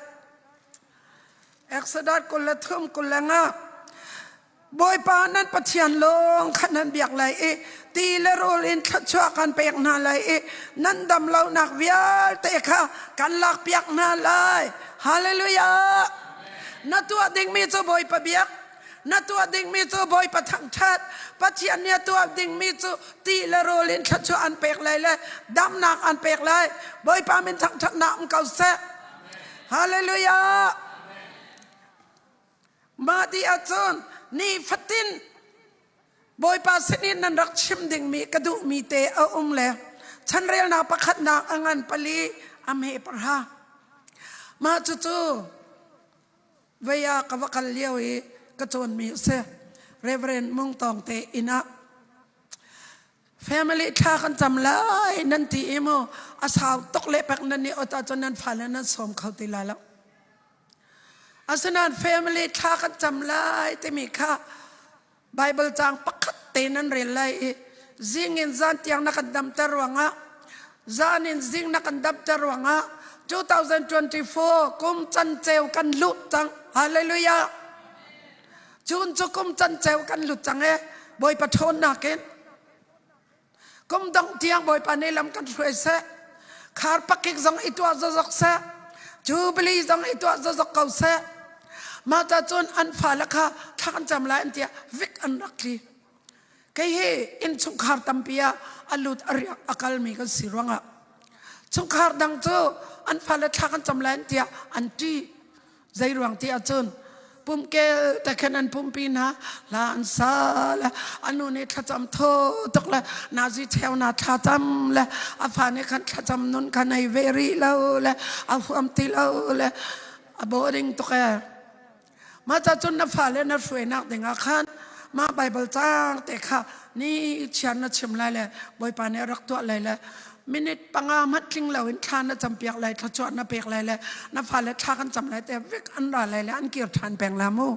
Exodus 23 25 Bawipa nan Pathian lawng kha nan biak lai i ti le rawl in thluachuah kan pek hna lai i nan dam lonak vialte kha kan lakpiak hna lai. Hallelujah! Na tuah dingmi cu Bawipa biak, na tuah dingmi cu Bawipa thangṭhat, Pathian nih a tuah dingmi cu ti le rawl in thluachuah an pek lai le damnak an pek lai. Bawipa min thangṭhatnak um ko seh. Hallelujah! Mah ti ahcun nifatin Bawipa sinin nan rak chim dingmi ka duhmi te a um le chanrelnak pakhatnak a ngan pali a hme parha. Mah cucu vei ah ka va kal lio i ka cawnmi a si. Reverend Mung Tawng te inn ah family thla kan cam lai nan ti i mu a sau tuk le pek nan i ot ahcun nan fale nan sawm kho ti lai lo. Asinain family thla kan cam lai timi kha Bible caang pakhat te nan rel lai i zing in zan tiang na kan damter ruangah zan in zing na kan damter ruangah 2024 kum canceu kan lut cang. Hallelujah. Cun cu kum canceu kan lut cang e Bawipa ṭhawnnak in kum dongh tiang Bawipa nih lam kan hruai seh. Khar pakik zong i tuah zozok seh. Jubilee zong i tuah zozok ko seh. Mah ta cun an fale kha thla kan cam lai an tiah vik an rak tli. Kei hi innchungkhar tampi ah a lut a riak a kalmi kan si ruangah chungkhar dang cu an fale thla kan cam lai an tiah an ṭih. Zei ruang ti ahcun pumkel te khan an pumpi hna hla an sa le a nu nih thlacam tho tuk le nazi cheu na thlacam le a fa nih khan thlacam nun kha nei ve rih lo le a huam ti lo le a boring tuk ee. Mah ca cun na fale na hruainak dingah khan mah Baibal caang te kha ni chiar na chim lai le Bawipa nih a rak tuah lai le minute panga hmanh tling loin thla na campiak lai thluachuah na pek lai le na fale thla kan cam lai te vek an ra lai le an kir ṭhan peng la mu.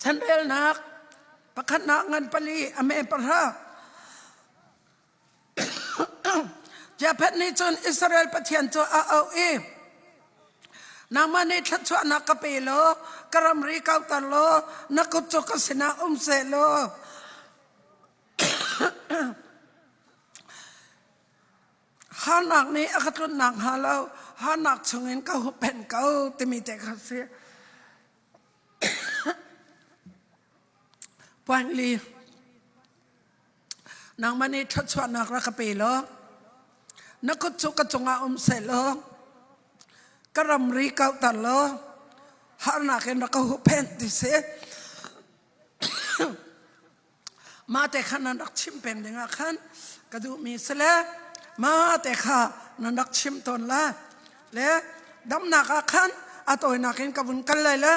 Chanrelnak pakhatnak ngan pali a me pahra Japhet nih cun Israel Pathian cu a auh i nangmah nih thluachuahnak ka pe law ka ramri kauter law na kut cu ka sinah um seh law harnak nih a ka tlunnak hnga lo harnak chungin ka huhphenh ko timi te kha si. Point li. Nangmah nih thluachuahnak rak ka pe law na kut cu ka cungah um seh law ka ramri kauhter law harnak in rak ka huhphenh ti si. Mah te kha nan rak chim peng dingah khan ka duhmi si le mah te kha nan rak chim tawn lai le damnak ah khan a tawinak in ka vun kal lai le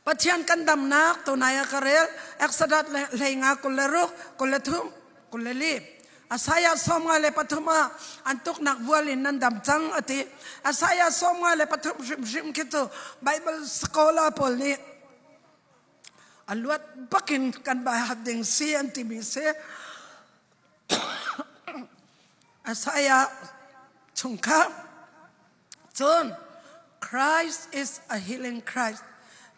Pathian kan damnak tunai ah ka rel Exodus hleinga 26 23 24 Isaiah 53 ah an tuknak vual in nan dam cang ati Isaiah 53 hrimhrim khi cu Bible scholar pawl nih a luat bakin kan bai hat ding si an timi si Isaiah chungkhar Cun Christ is a healing Christ.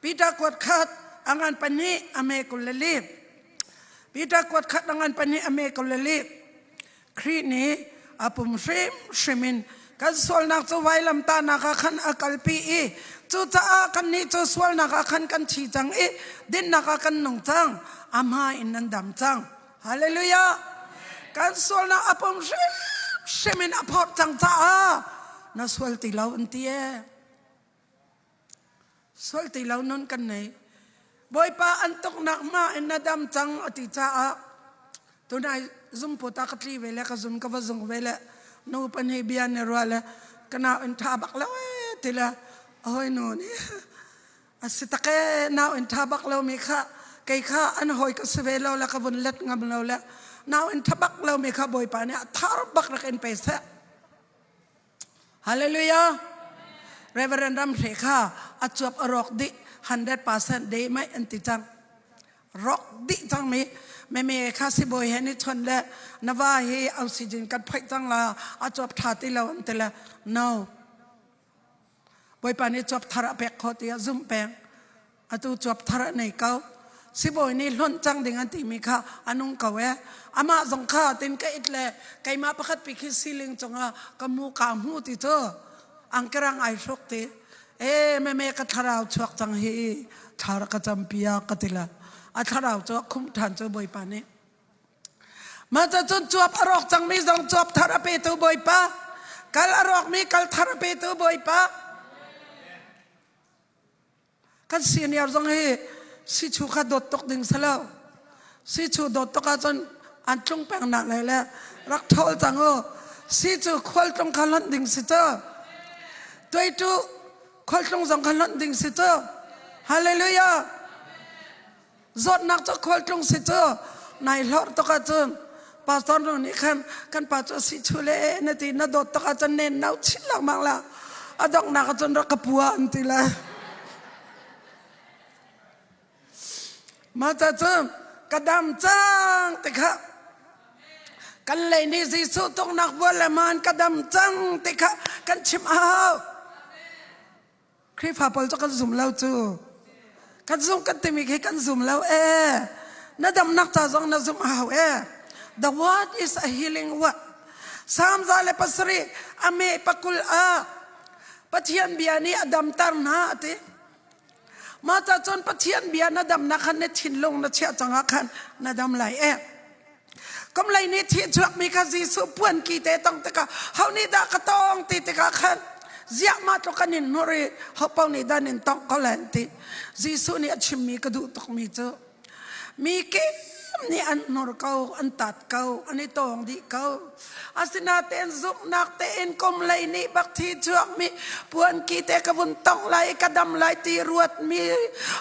Peter kuat khat angan pahnih a me 24. Peter kuat khat angan pahnih a me 24. Khrih nih a pum hrimhrim in kan sualnak cu vailamtahnak ah khan a kalpi i cucaah kannih cu sualnak ah khan kan thi cang i dinnak ah kan nung cang a hma in nan dam cang Hallelujah! Kan sualnak a pum hrimhrim in a phorh cang caah na sual ti lo an ti ee. Sual ti lo nun kan nei. Bawipa an tuknak ma in na dam cang a ti caah tunai zumpu ta ka tli ve le ka zun ka va zung ve le nu pan hi bia ne rua le ka nau in tha bak lo ee ti le a hoi nu nih A si tak ee, nau in ṭha bak lomi kha kei kha an hawi ka si ve lo le ka vun let ngam lo le nau in ṭha bak lomi kha Bawipa nih a thar bak rak in pe seh. Hallelujah. Reverend Ram Hre kha a cuap a rawk dih 100% de mai an ti cang. Rawk dih cang mi meme kha sibawi he ni chon le na va hi oxygen kan phoih cang la a cuap ṭha ti lo an ti le no Bawipa nih cuap thar a pek khawh tiah zumh peng. Atu cuap thar a nei ko. Sibawi nih hlonh cang ding an timi kha a nung ko e. Amah zong kha tin ka it le keimah pakhat pi khi siling cungah ka mu ka hmu ti cu angkerang ai hruk ti. E meme ka thlarau chuak cang hi thla ka cam piak ka ti la. A thlarau cu a khum ṭhan cu Bawipa nih. Mah cun cuap a rawk cangmi zong cuap thar a petu Bawipa, kal a rawkmi kal thar a petu Bawipa. Kan senior zong hi sichu kha dawt tuk ding si lo. Sichu dawt tuk ahcun an tlung peng nak lai le rak ṭhawl cang u. Sichu khualtlung kha hlonh ding si cu. Tuaitu khualtlung zong kha hlonh ding si cu. Hallelujah. Zawtnak cu khualtlung si cu nai hlorh tuk ahcun pastor nu nih khan kan pa cu a si chu le na ti na dawt tuk ahcun nen nau chin lengmang la a donghnak ahcun rak ka pua an ti lai. Mah ca cu ka dam cang ti kha kan lei nih Jesuh tuknak bual le maan ka dam cang ti kha kan chim a hau. Khrihfa pawl cu kan zum lo cu. Kan zum kan timi khi kan zum lo ee. Na damnak ca zong na zumh a hau ee. The word is a healing word. Psalm 107 a me pakul ah Pathian bia nih a damter hna a ti. Mah ca cun Pathian bia na damnak khan na thinlung na chiah cangah khan na dam lai e. Kam lei nih thi chuakmi kha Jesuh puan ki te tong tikah ho nih dah ka tong ti tikah khan ziah mah tluk kan in hnur i ho paoh nih dan in tongh ko len ti. Jesuh nih a chimmi ka duh tukmi cu Mi kim nih an hnur ko, an tat ko, an i tawng dih ko. Asinain zumhnak tein kum lei nih bak thi chuakmi puanki te ka vun tongh lai i ka dam lai ti ruatmi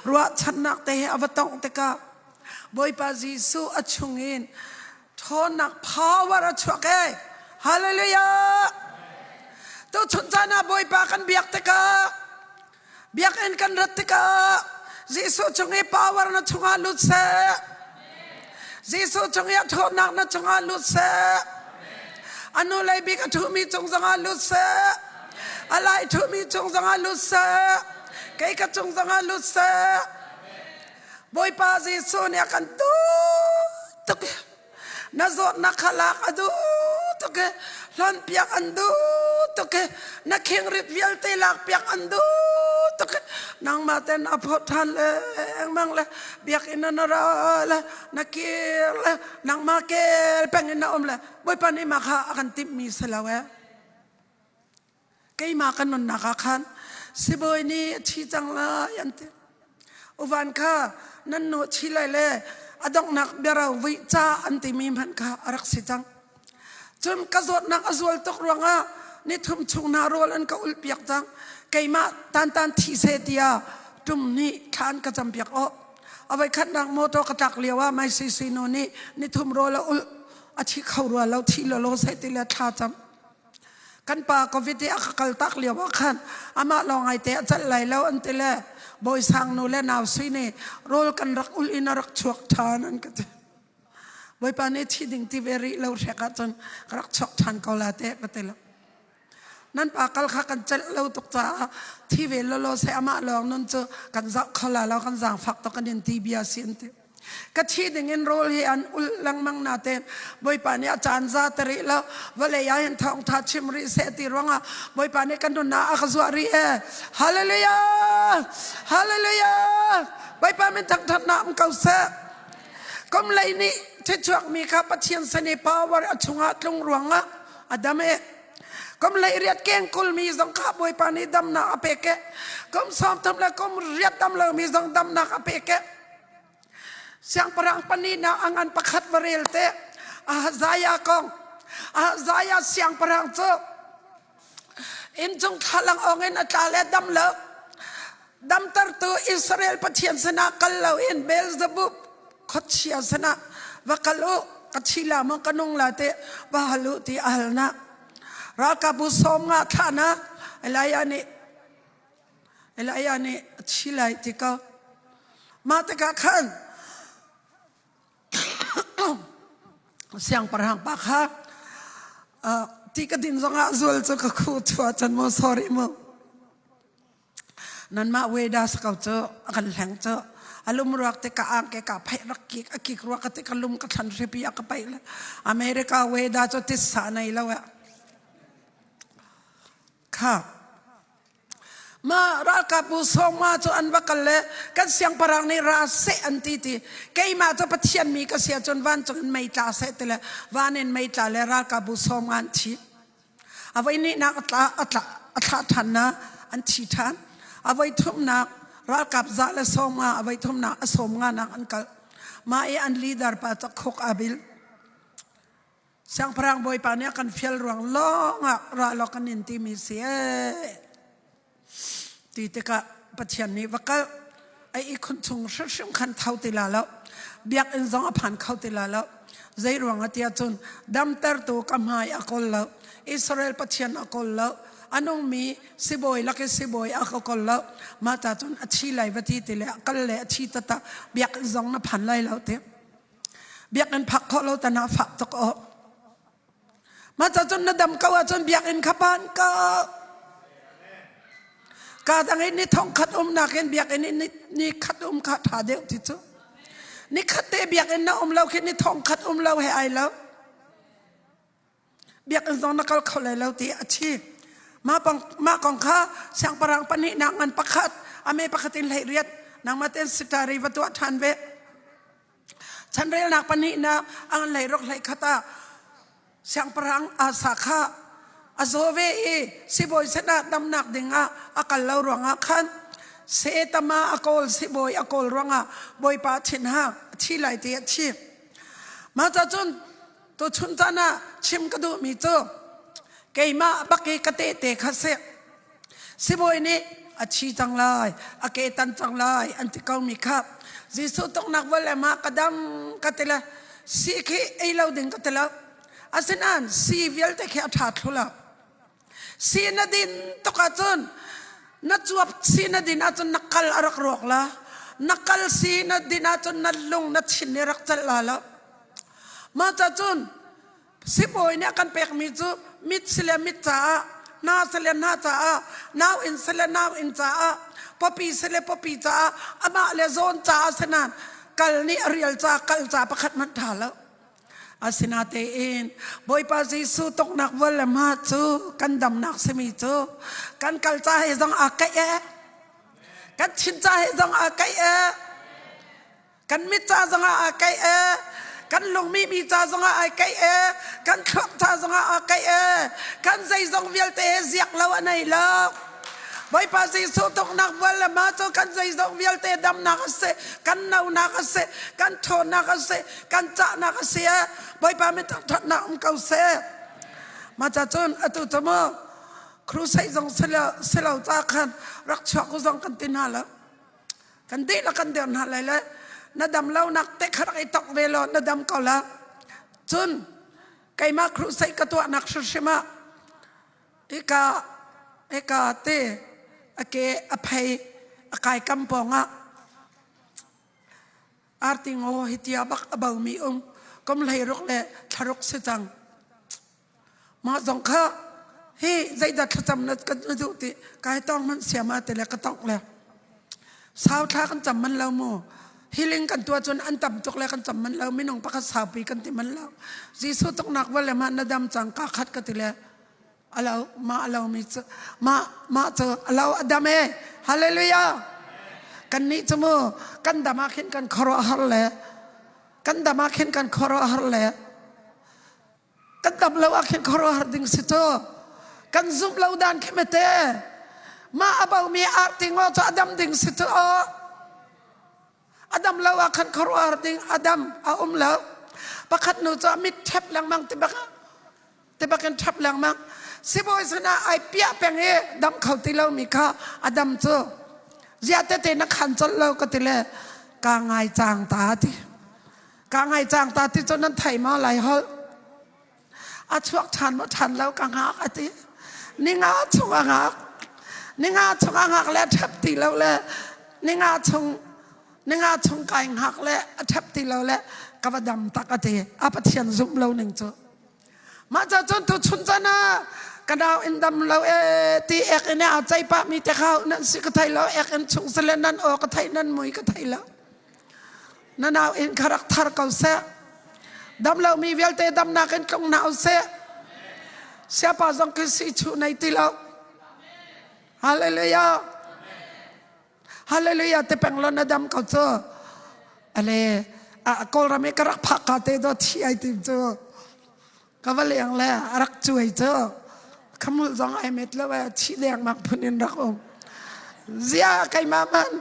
ruahchannak te he a va tongh tikah Bawipa Jesuh a chungin ṭhawnnak power a chuak ee. Hallelujah! Tuchun caan ah Bawipa kan biak tikah Biakinn kan rat tikah Jesuh chung i power na chungah lut seh. Jesuh chung i a ṭhawnnak na chungah lut seh. A nu lei bik a ṭhumi cung zongah lut seh. A lai ṭhumi cung zongah lut seh. Kei ka cung zongah lut seh. Bawipa Jesuh nih a kan duh tuk. Na zawtnak kha lak a duh tuk i hlonpiak an duh tuk i na khingrit vialte lakpiak an duh tuk i nangmah ten a phawt ṭhan lengmang le biakinn ah na ra le na kir le nangmah kel peng in na um le Bawipa nih mah kha a kan timhmi si lo ee. Keimah ka nunnak ah khan sibawi nih a thi cang lai an ti. Uvan kha nan nu thi lai le a donghnak biaro vui ca an timi hmanh kha a rak si cang. Cun ka zawtnak a zual tuk ruangah ni thum chung hna rawl an ka ulh piak cang. Keimah tantan thi seh tiah tum nih thla an ka cam piak awh. A voikhatnak motor ka tlak lio ah mai sui sui nu nih ni thum rawl a ulh a thi kho rua lo thi lawlaw seh ti le thla cam. Kan pa COVID i a ka kaltak lio ah khan amah lawng ai te a celh lai lo an ti le Bawi Sang nu le nau sui nih rawl kan rak ulh in a rak chuak ṭhan an ka ti. Bawipa nih thi ding ti ve rih lo hrek ahcun ka rak chuak ṭhan ko la te ka ti lo. Nan pa kal kha kan celh lo tuk caah thi ve lawlaw seh amah lawng nun cu kan zoh kho la lo kan zaangfak tuk kan in ti bia si an ti. Ka thi ding in rawl hi an ulh lengmang natein Bawipa nih a caan za te rih lo vawlei ah hin thawngtha chim rih seh ti ruangah Bawipa nih kan nunnak a ka zuah rih ee. Hallelujah! Hallelujah! Bawipa min thangthatnak um ko seh. Kum lei nih thichuakmi kha Pathian sin i power a chungah tlung ruangah a dam e. Kum lei riat keng kulmi zong kha Bawipa nih damnak a pek e. Kum 30 le kum riat dam lomi zong damnak a pek e. Siangpahrang pahnihnak a ngan pakhat va rel te. Ahaziah kong. Ahaziah siangpahrang cu inncung thlalang ong in a tla le dam lo. Damtertu Israel Pathian sinah kal lo in Beelzebub khuachia sinah va kal u ka thi la maw ka nung la te va hal u ti a hal na. Ralkapbu 50 thlah na Elijah nih Elijah nih a thi lai ti ko. Mah tikah khan siangpahrang pa kha ti ka din zongah zual cu ka khu chua chan mu sorry mu. Nanmah weda sa ko cu a kan hleng cu a lum ruak te ka ang ke ka phai rak kik a kik ruak te ka lum ka thlan hripi a ka paih le America weda cu tissa nei lo eh. Kha Ma ralkapbu sawma cu an va kal le kan siangpahrang nih ra seh an ti ti keimah cu Pathian mi ka si ahcun vancung in mei tla seh ti le van in mei tla le ralkapbu sawma an thi. A voi hnihnak a tla a tla a thlah ṭhan na an thi ṭhan. A voi thumnak ralkap za le sawma a voi thumnak a sawm nga nak an kal. Mah i an leader pa cu khuk aa bil. Siangpahrang Bawipa nih a kan fial ruang lawngah ra law kan in timi si ee. Ti tikah Pathian nih va kal a ihkhun chung hrimhrim khan tho ti la lo. Biakinn zong a phan kho ti la lo. Zei ruang ah tiah cun damtertu ka hmai a kawl lo. Israel Pathian a kawl lo. A nungmi sibawi lak i sibawi a ka kol lo. Mah ta cun a thi lai va ti ti le a kal le a thi tata biakinn zong na phan lai lo ti. Biakinn phak khawh lo tan ah fak tuk aw. Mah ca cun na dam ko ahcun biakinn kha phan ko. Ka dang in ni thong khat umnak in biakinn in ni khat um kha ṭha deuh ti cu. Ni khat te biakinn na um lo khi ni thong khat um lo he ai lo. Biakinn zong na kal kho lai lo ti a thi. Mah mah kong kha siangpahrang pahnihnak ngan pakhat ame pakhat in hlei riat nangmah ten sitari va tuah ṭhan ve. Chanrelnak pahnihnak a hlei ruk hlei khat ah siangpahrang Asa kha a zaw ve i sibawi sinah damnak dingah a kal lo ruangah khan Setama a kawl sibawi a kawl ruangah Bawipa thinhang a thi lai ti a thi. Mah ca cun tuchun caan ah chim ka duhmi cu keimah bak i ka tehte kha si. Sibawi nih a thi cang lai, a ke tan cang lai an ti ko mi kha Jesuh tongnak vawlei mah ka dam ka ti le si khi ei lo ding ka ti lo. Asinain si vialte khi a ṭha thlu lo. Si na din tuk ahcun na cuap si na din ahcun na kal a rak rawk la. Na kal si na din ahcun na lung na thin nih rak celh la lo. Mah ca cun Sibawi nih a kan pekmi cu mit si le mit caah, hna si le hna caah, nauinn si le nauinn caah, pawpi si le pawpi caah, amah le zawn caah si nain kal nih a rial ca kal ca pakhat hmanh ṭha lo. Asinatein Bawipa Jesuh toknak vual le hma cu kan damnak simi cu kan kal ca he zong aa kaih ee. Kan thin ca he zong aa kaih ee. Kan mit ca zongah aa keih ee. Kan lungmi mi ca zongah ai keih ee. Kan thluak ca zongah aa keih ee. Kan zeizong vialte he ziak lo a nei lo. Bawipa Jesuh tuknak bual le ma cu kan zeizong vialte damnak a si, kan nonak a si, kan ṭhawnnak a si, kan cahnak a si ee. Bawipa min thangṭhatnak um ko seh. Mah ca cun atu cu mu crusade zong si lo ca khan rak chuak u zong kan ti hna lo. Kan dihlak kan der hna lai le na dam lonak te kha rak i tok ve law na dam ko la. Cun keimah crusade ka tuahnak hrimhrim ah hika hika te a ke a phei a kai kam pawng ah arti ngaw hi tia bak a bomi um kum hlei ruk le thlaruk si cang. Mah zong kha hi zeidah thlacam na kan na duh ti kai tong man siam ah ti le ka tongh le sau thla kan cam man lo mu healing kan tuah cun an tam tuk le kan cam man lo minung pakhat saupi kan ti man lo Jesuh tuknak va le mah na dam cang ka khat ka ti le alo ma alo mi cu ma ma cu alo adam e hallelujah kan nih cu mu kan dam ah khin kan khuaruah har le kan dam ah khin kan khuaruah har le Kan dam lo ah khin khuaruahhar ding si cu. Kan zumh lo dan khi mete. Mah a bomi arti ngaw cu a dam ding si cu aw. A dam lo ah khan khuaruahhar ding a dam a um lo. Pakhat nu cu a mit ṭhep lengmang ti bak ti bakin ṭhep lengmang. Sibawi sinah ai piah peng i dam kho ti lomi kha a dam cu. Ziah tete na khan colh lo ka ti le ka ngai cang ta ti. Ka ngai cang ta ti cu nan thei maw lai holh? A chuak ṭhan maw ṭhan lo ka ngak a ti. Ninga chung a ngak. Ninga chung a ngak le a ṭhep ti lo le ninga chung ninga chung kai ngak le a ṭhep ti lo le ka va dam tak a ti. A Pathian zumh lo ning cu. Mah ca cun tu chun chan ah ka nau in dam lo e ti ek in a cei pah mi te kha nan si ka thei lo ek in chung sile nan aw ka thei nan mui ka thei lo. Na nau in kha rak thar ko seh. Dam lomi vialte damnak in tlung hna usih. Siapa zong khi si chuh nei ti lo. Hallelujah. Hallelujah te peng lo na dam ko cu. Ale a Kawlram i ka rak phak ka te do thi ai tim cu. Ka va leng le a rak cuai cu. Khamul zong ai met lo e thi deng mak phun in rak um. Zia keimah man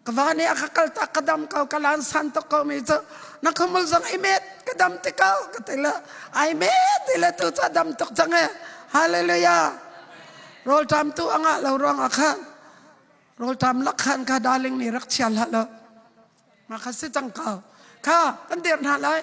Ka va nih a ka kaltak ka dam ko ka lan san tuk ko mi cu na khumul zong i met ka dam ti ko ka ti le ai met ti le tu cu dam tuk cang e hallelujah rawlṭam tu a ngah lo ruang ah khan rawlṭam lak khan kha darling nih rak chia hlah lo ma kha si cang ko kha kan dir hna lai.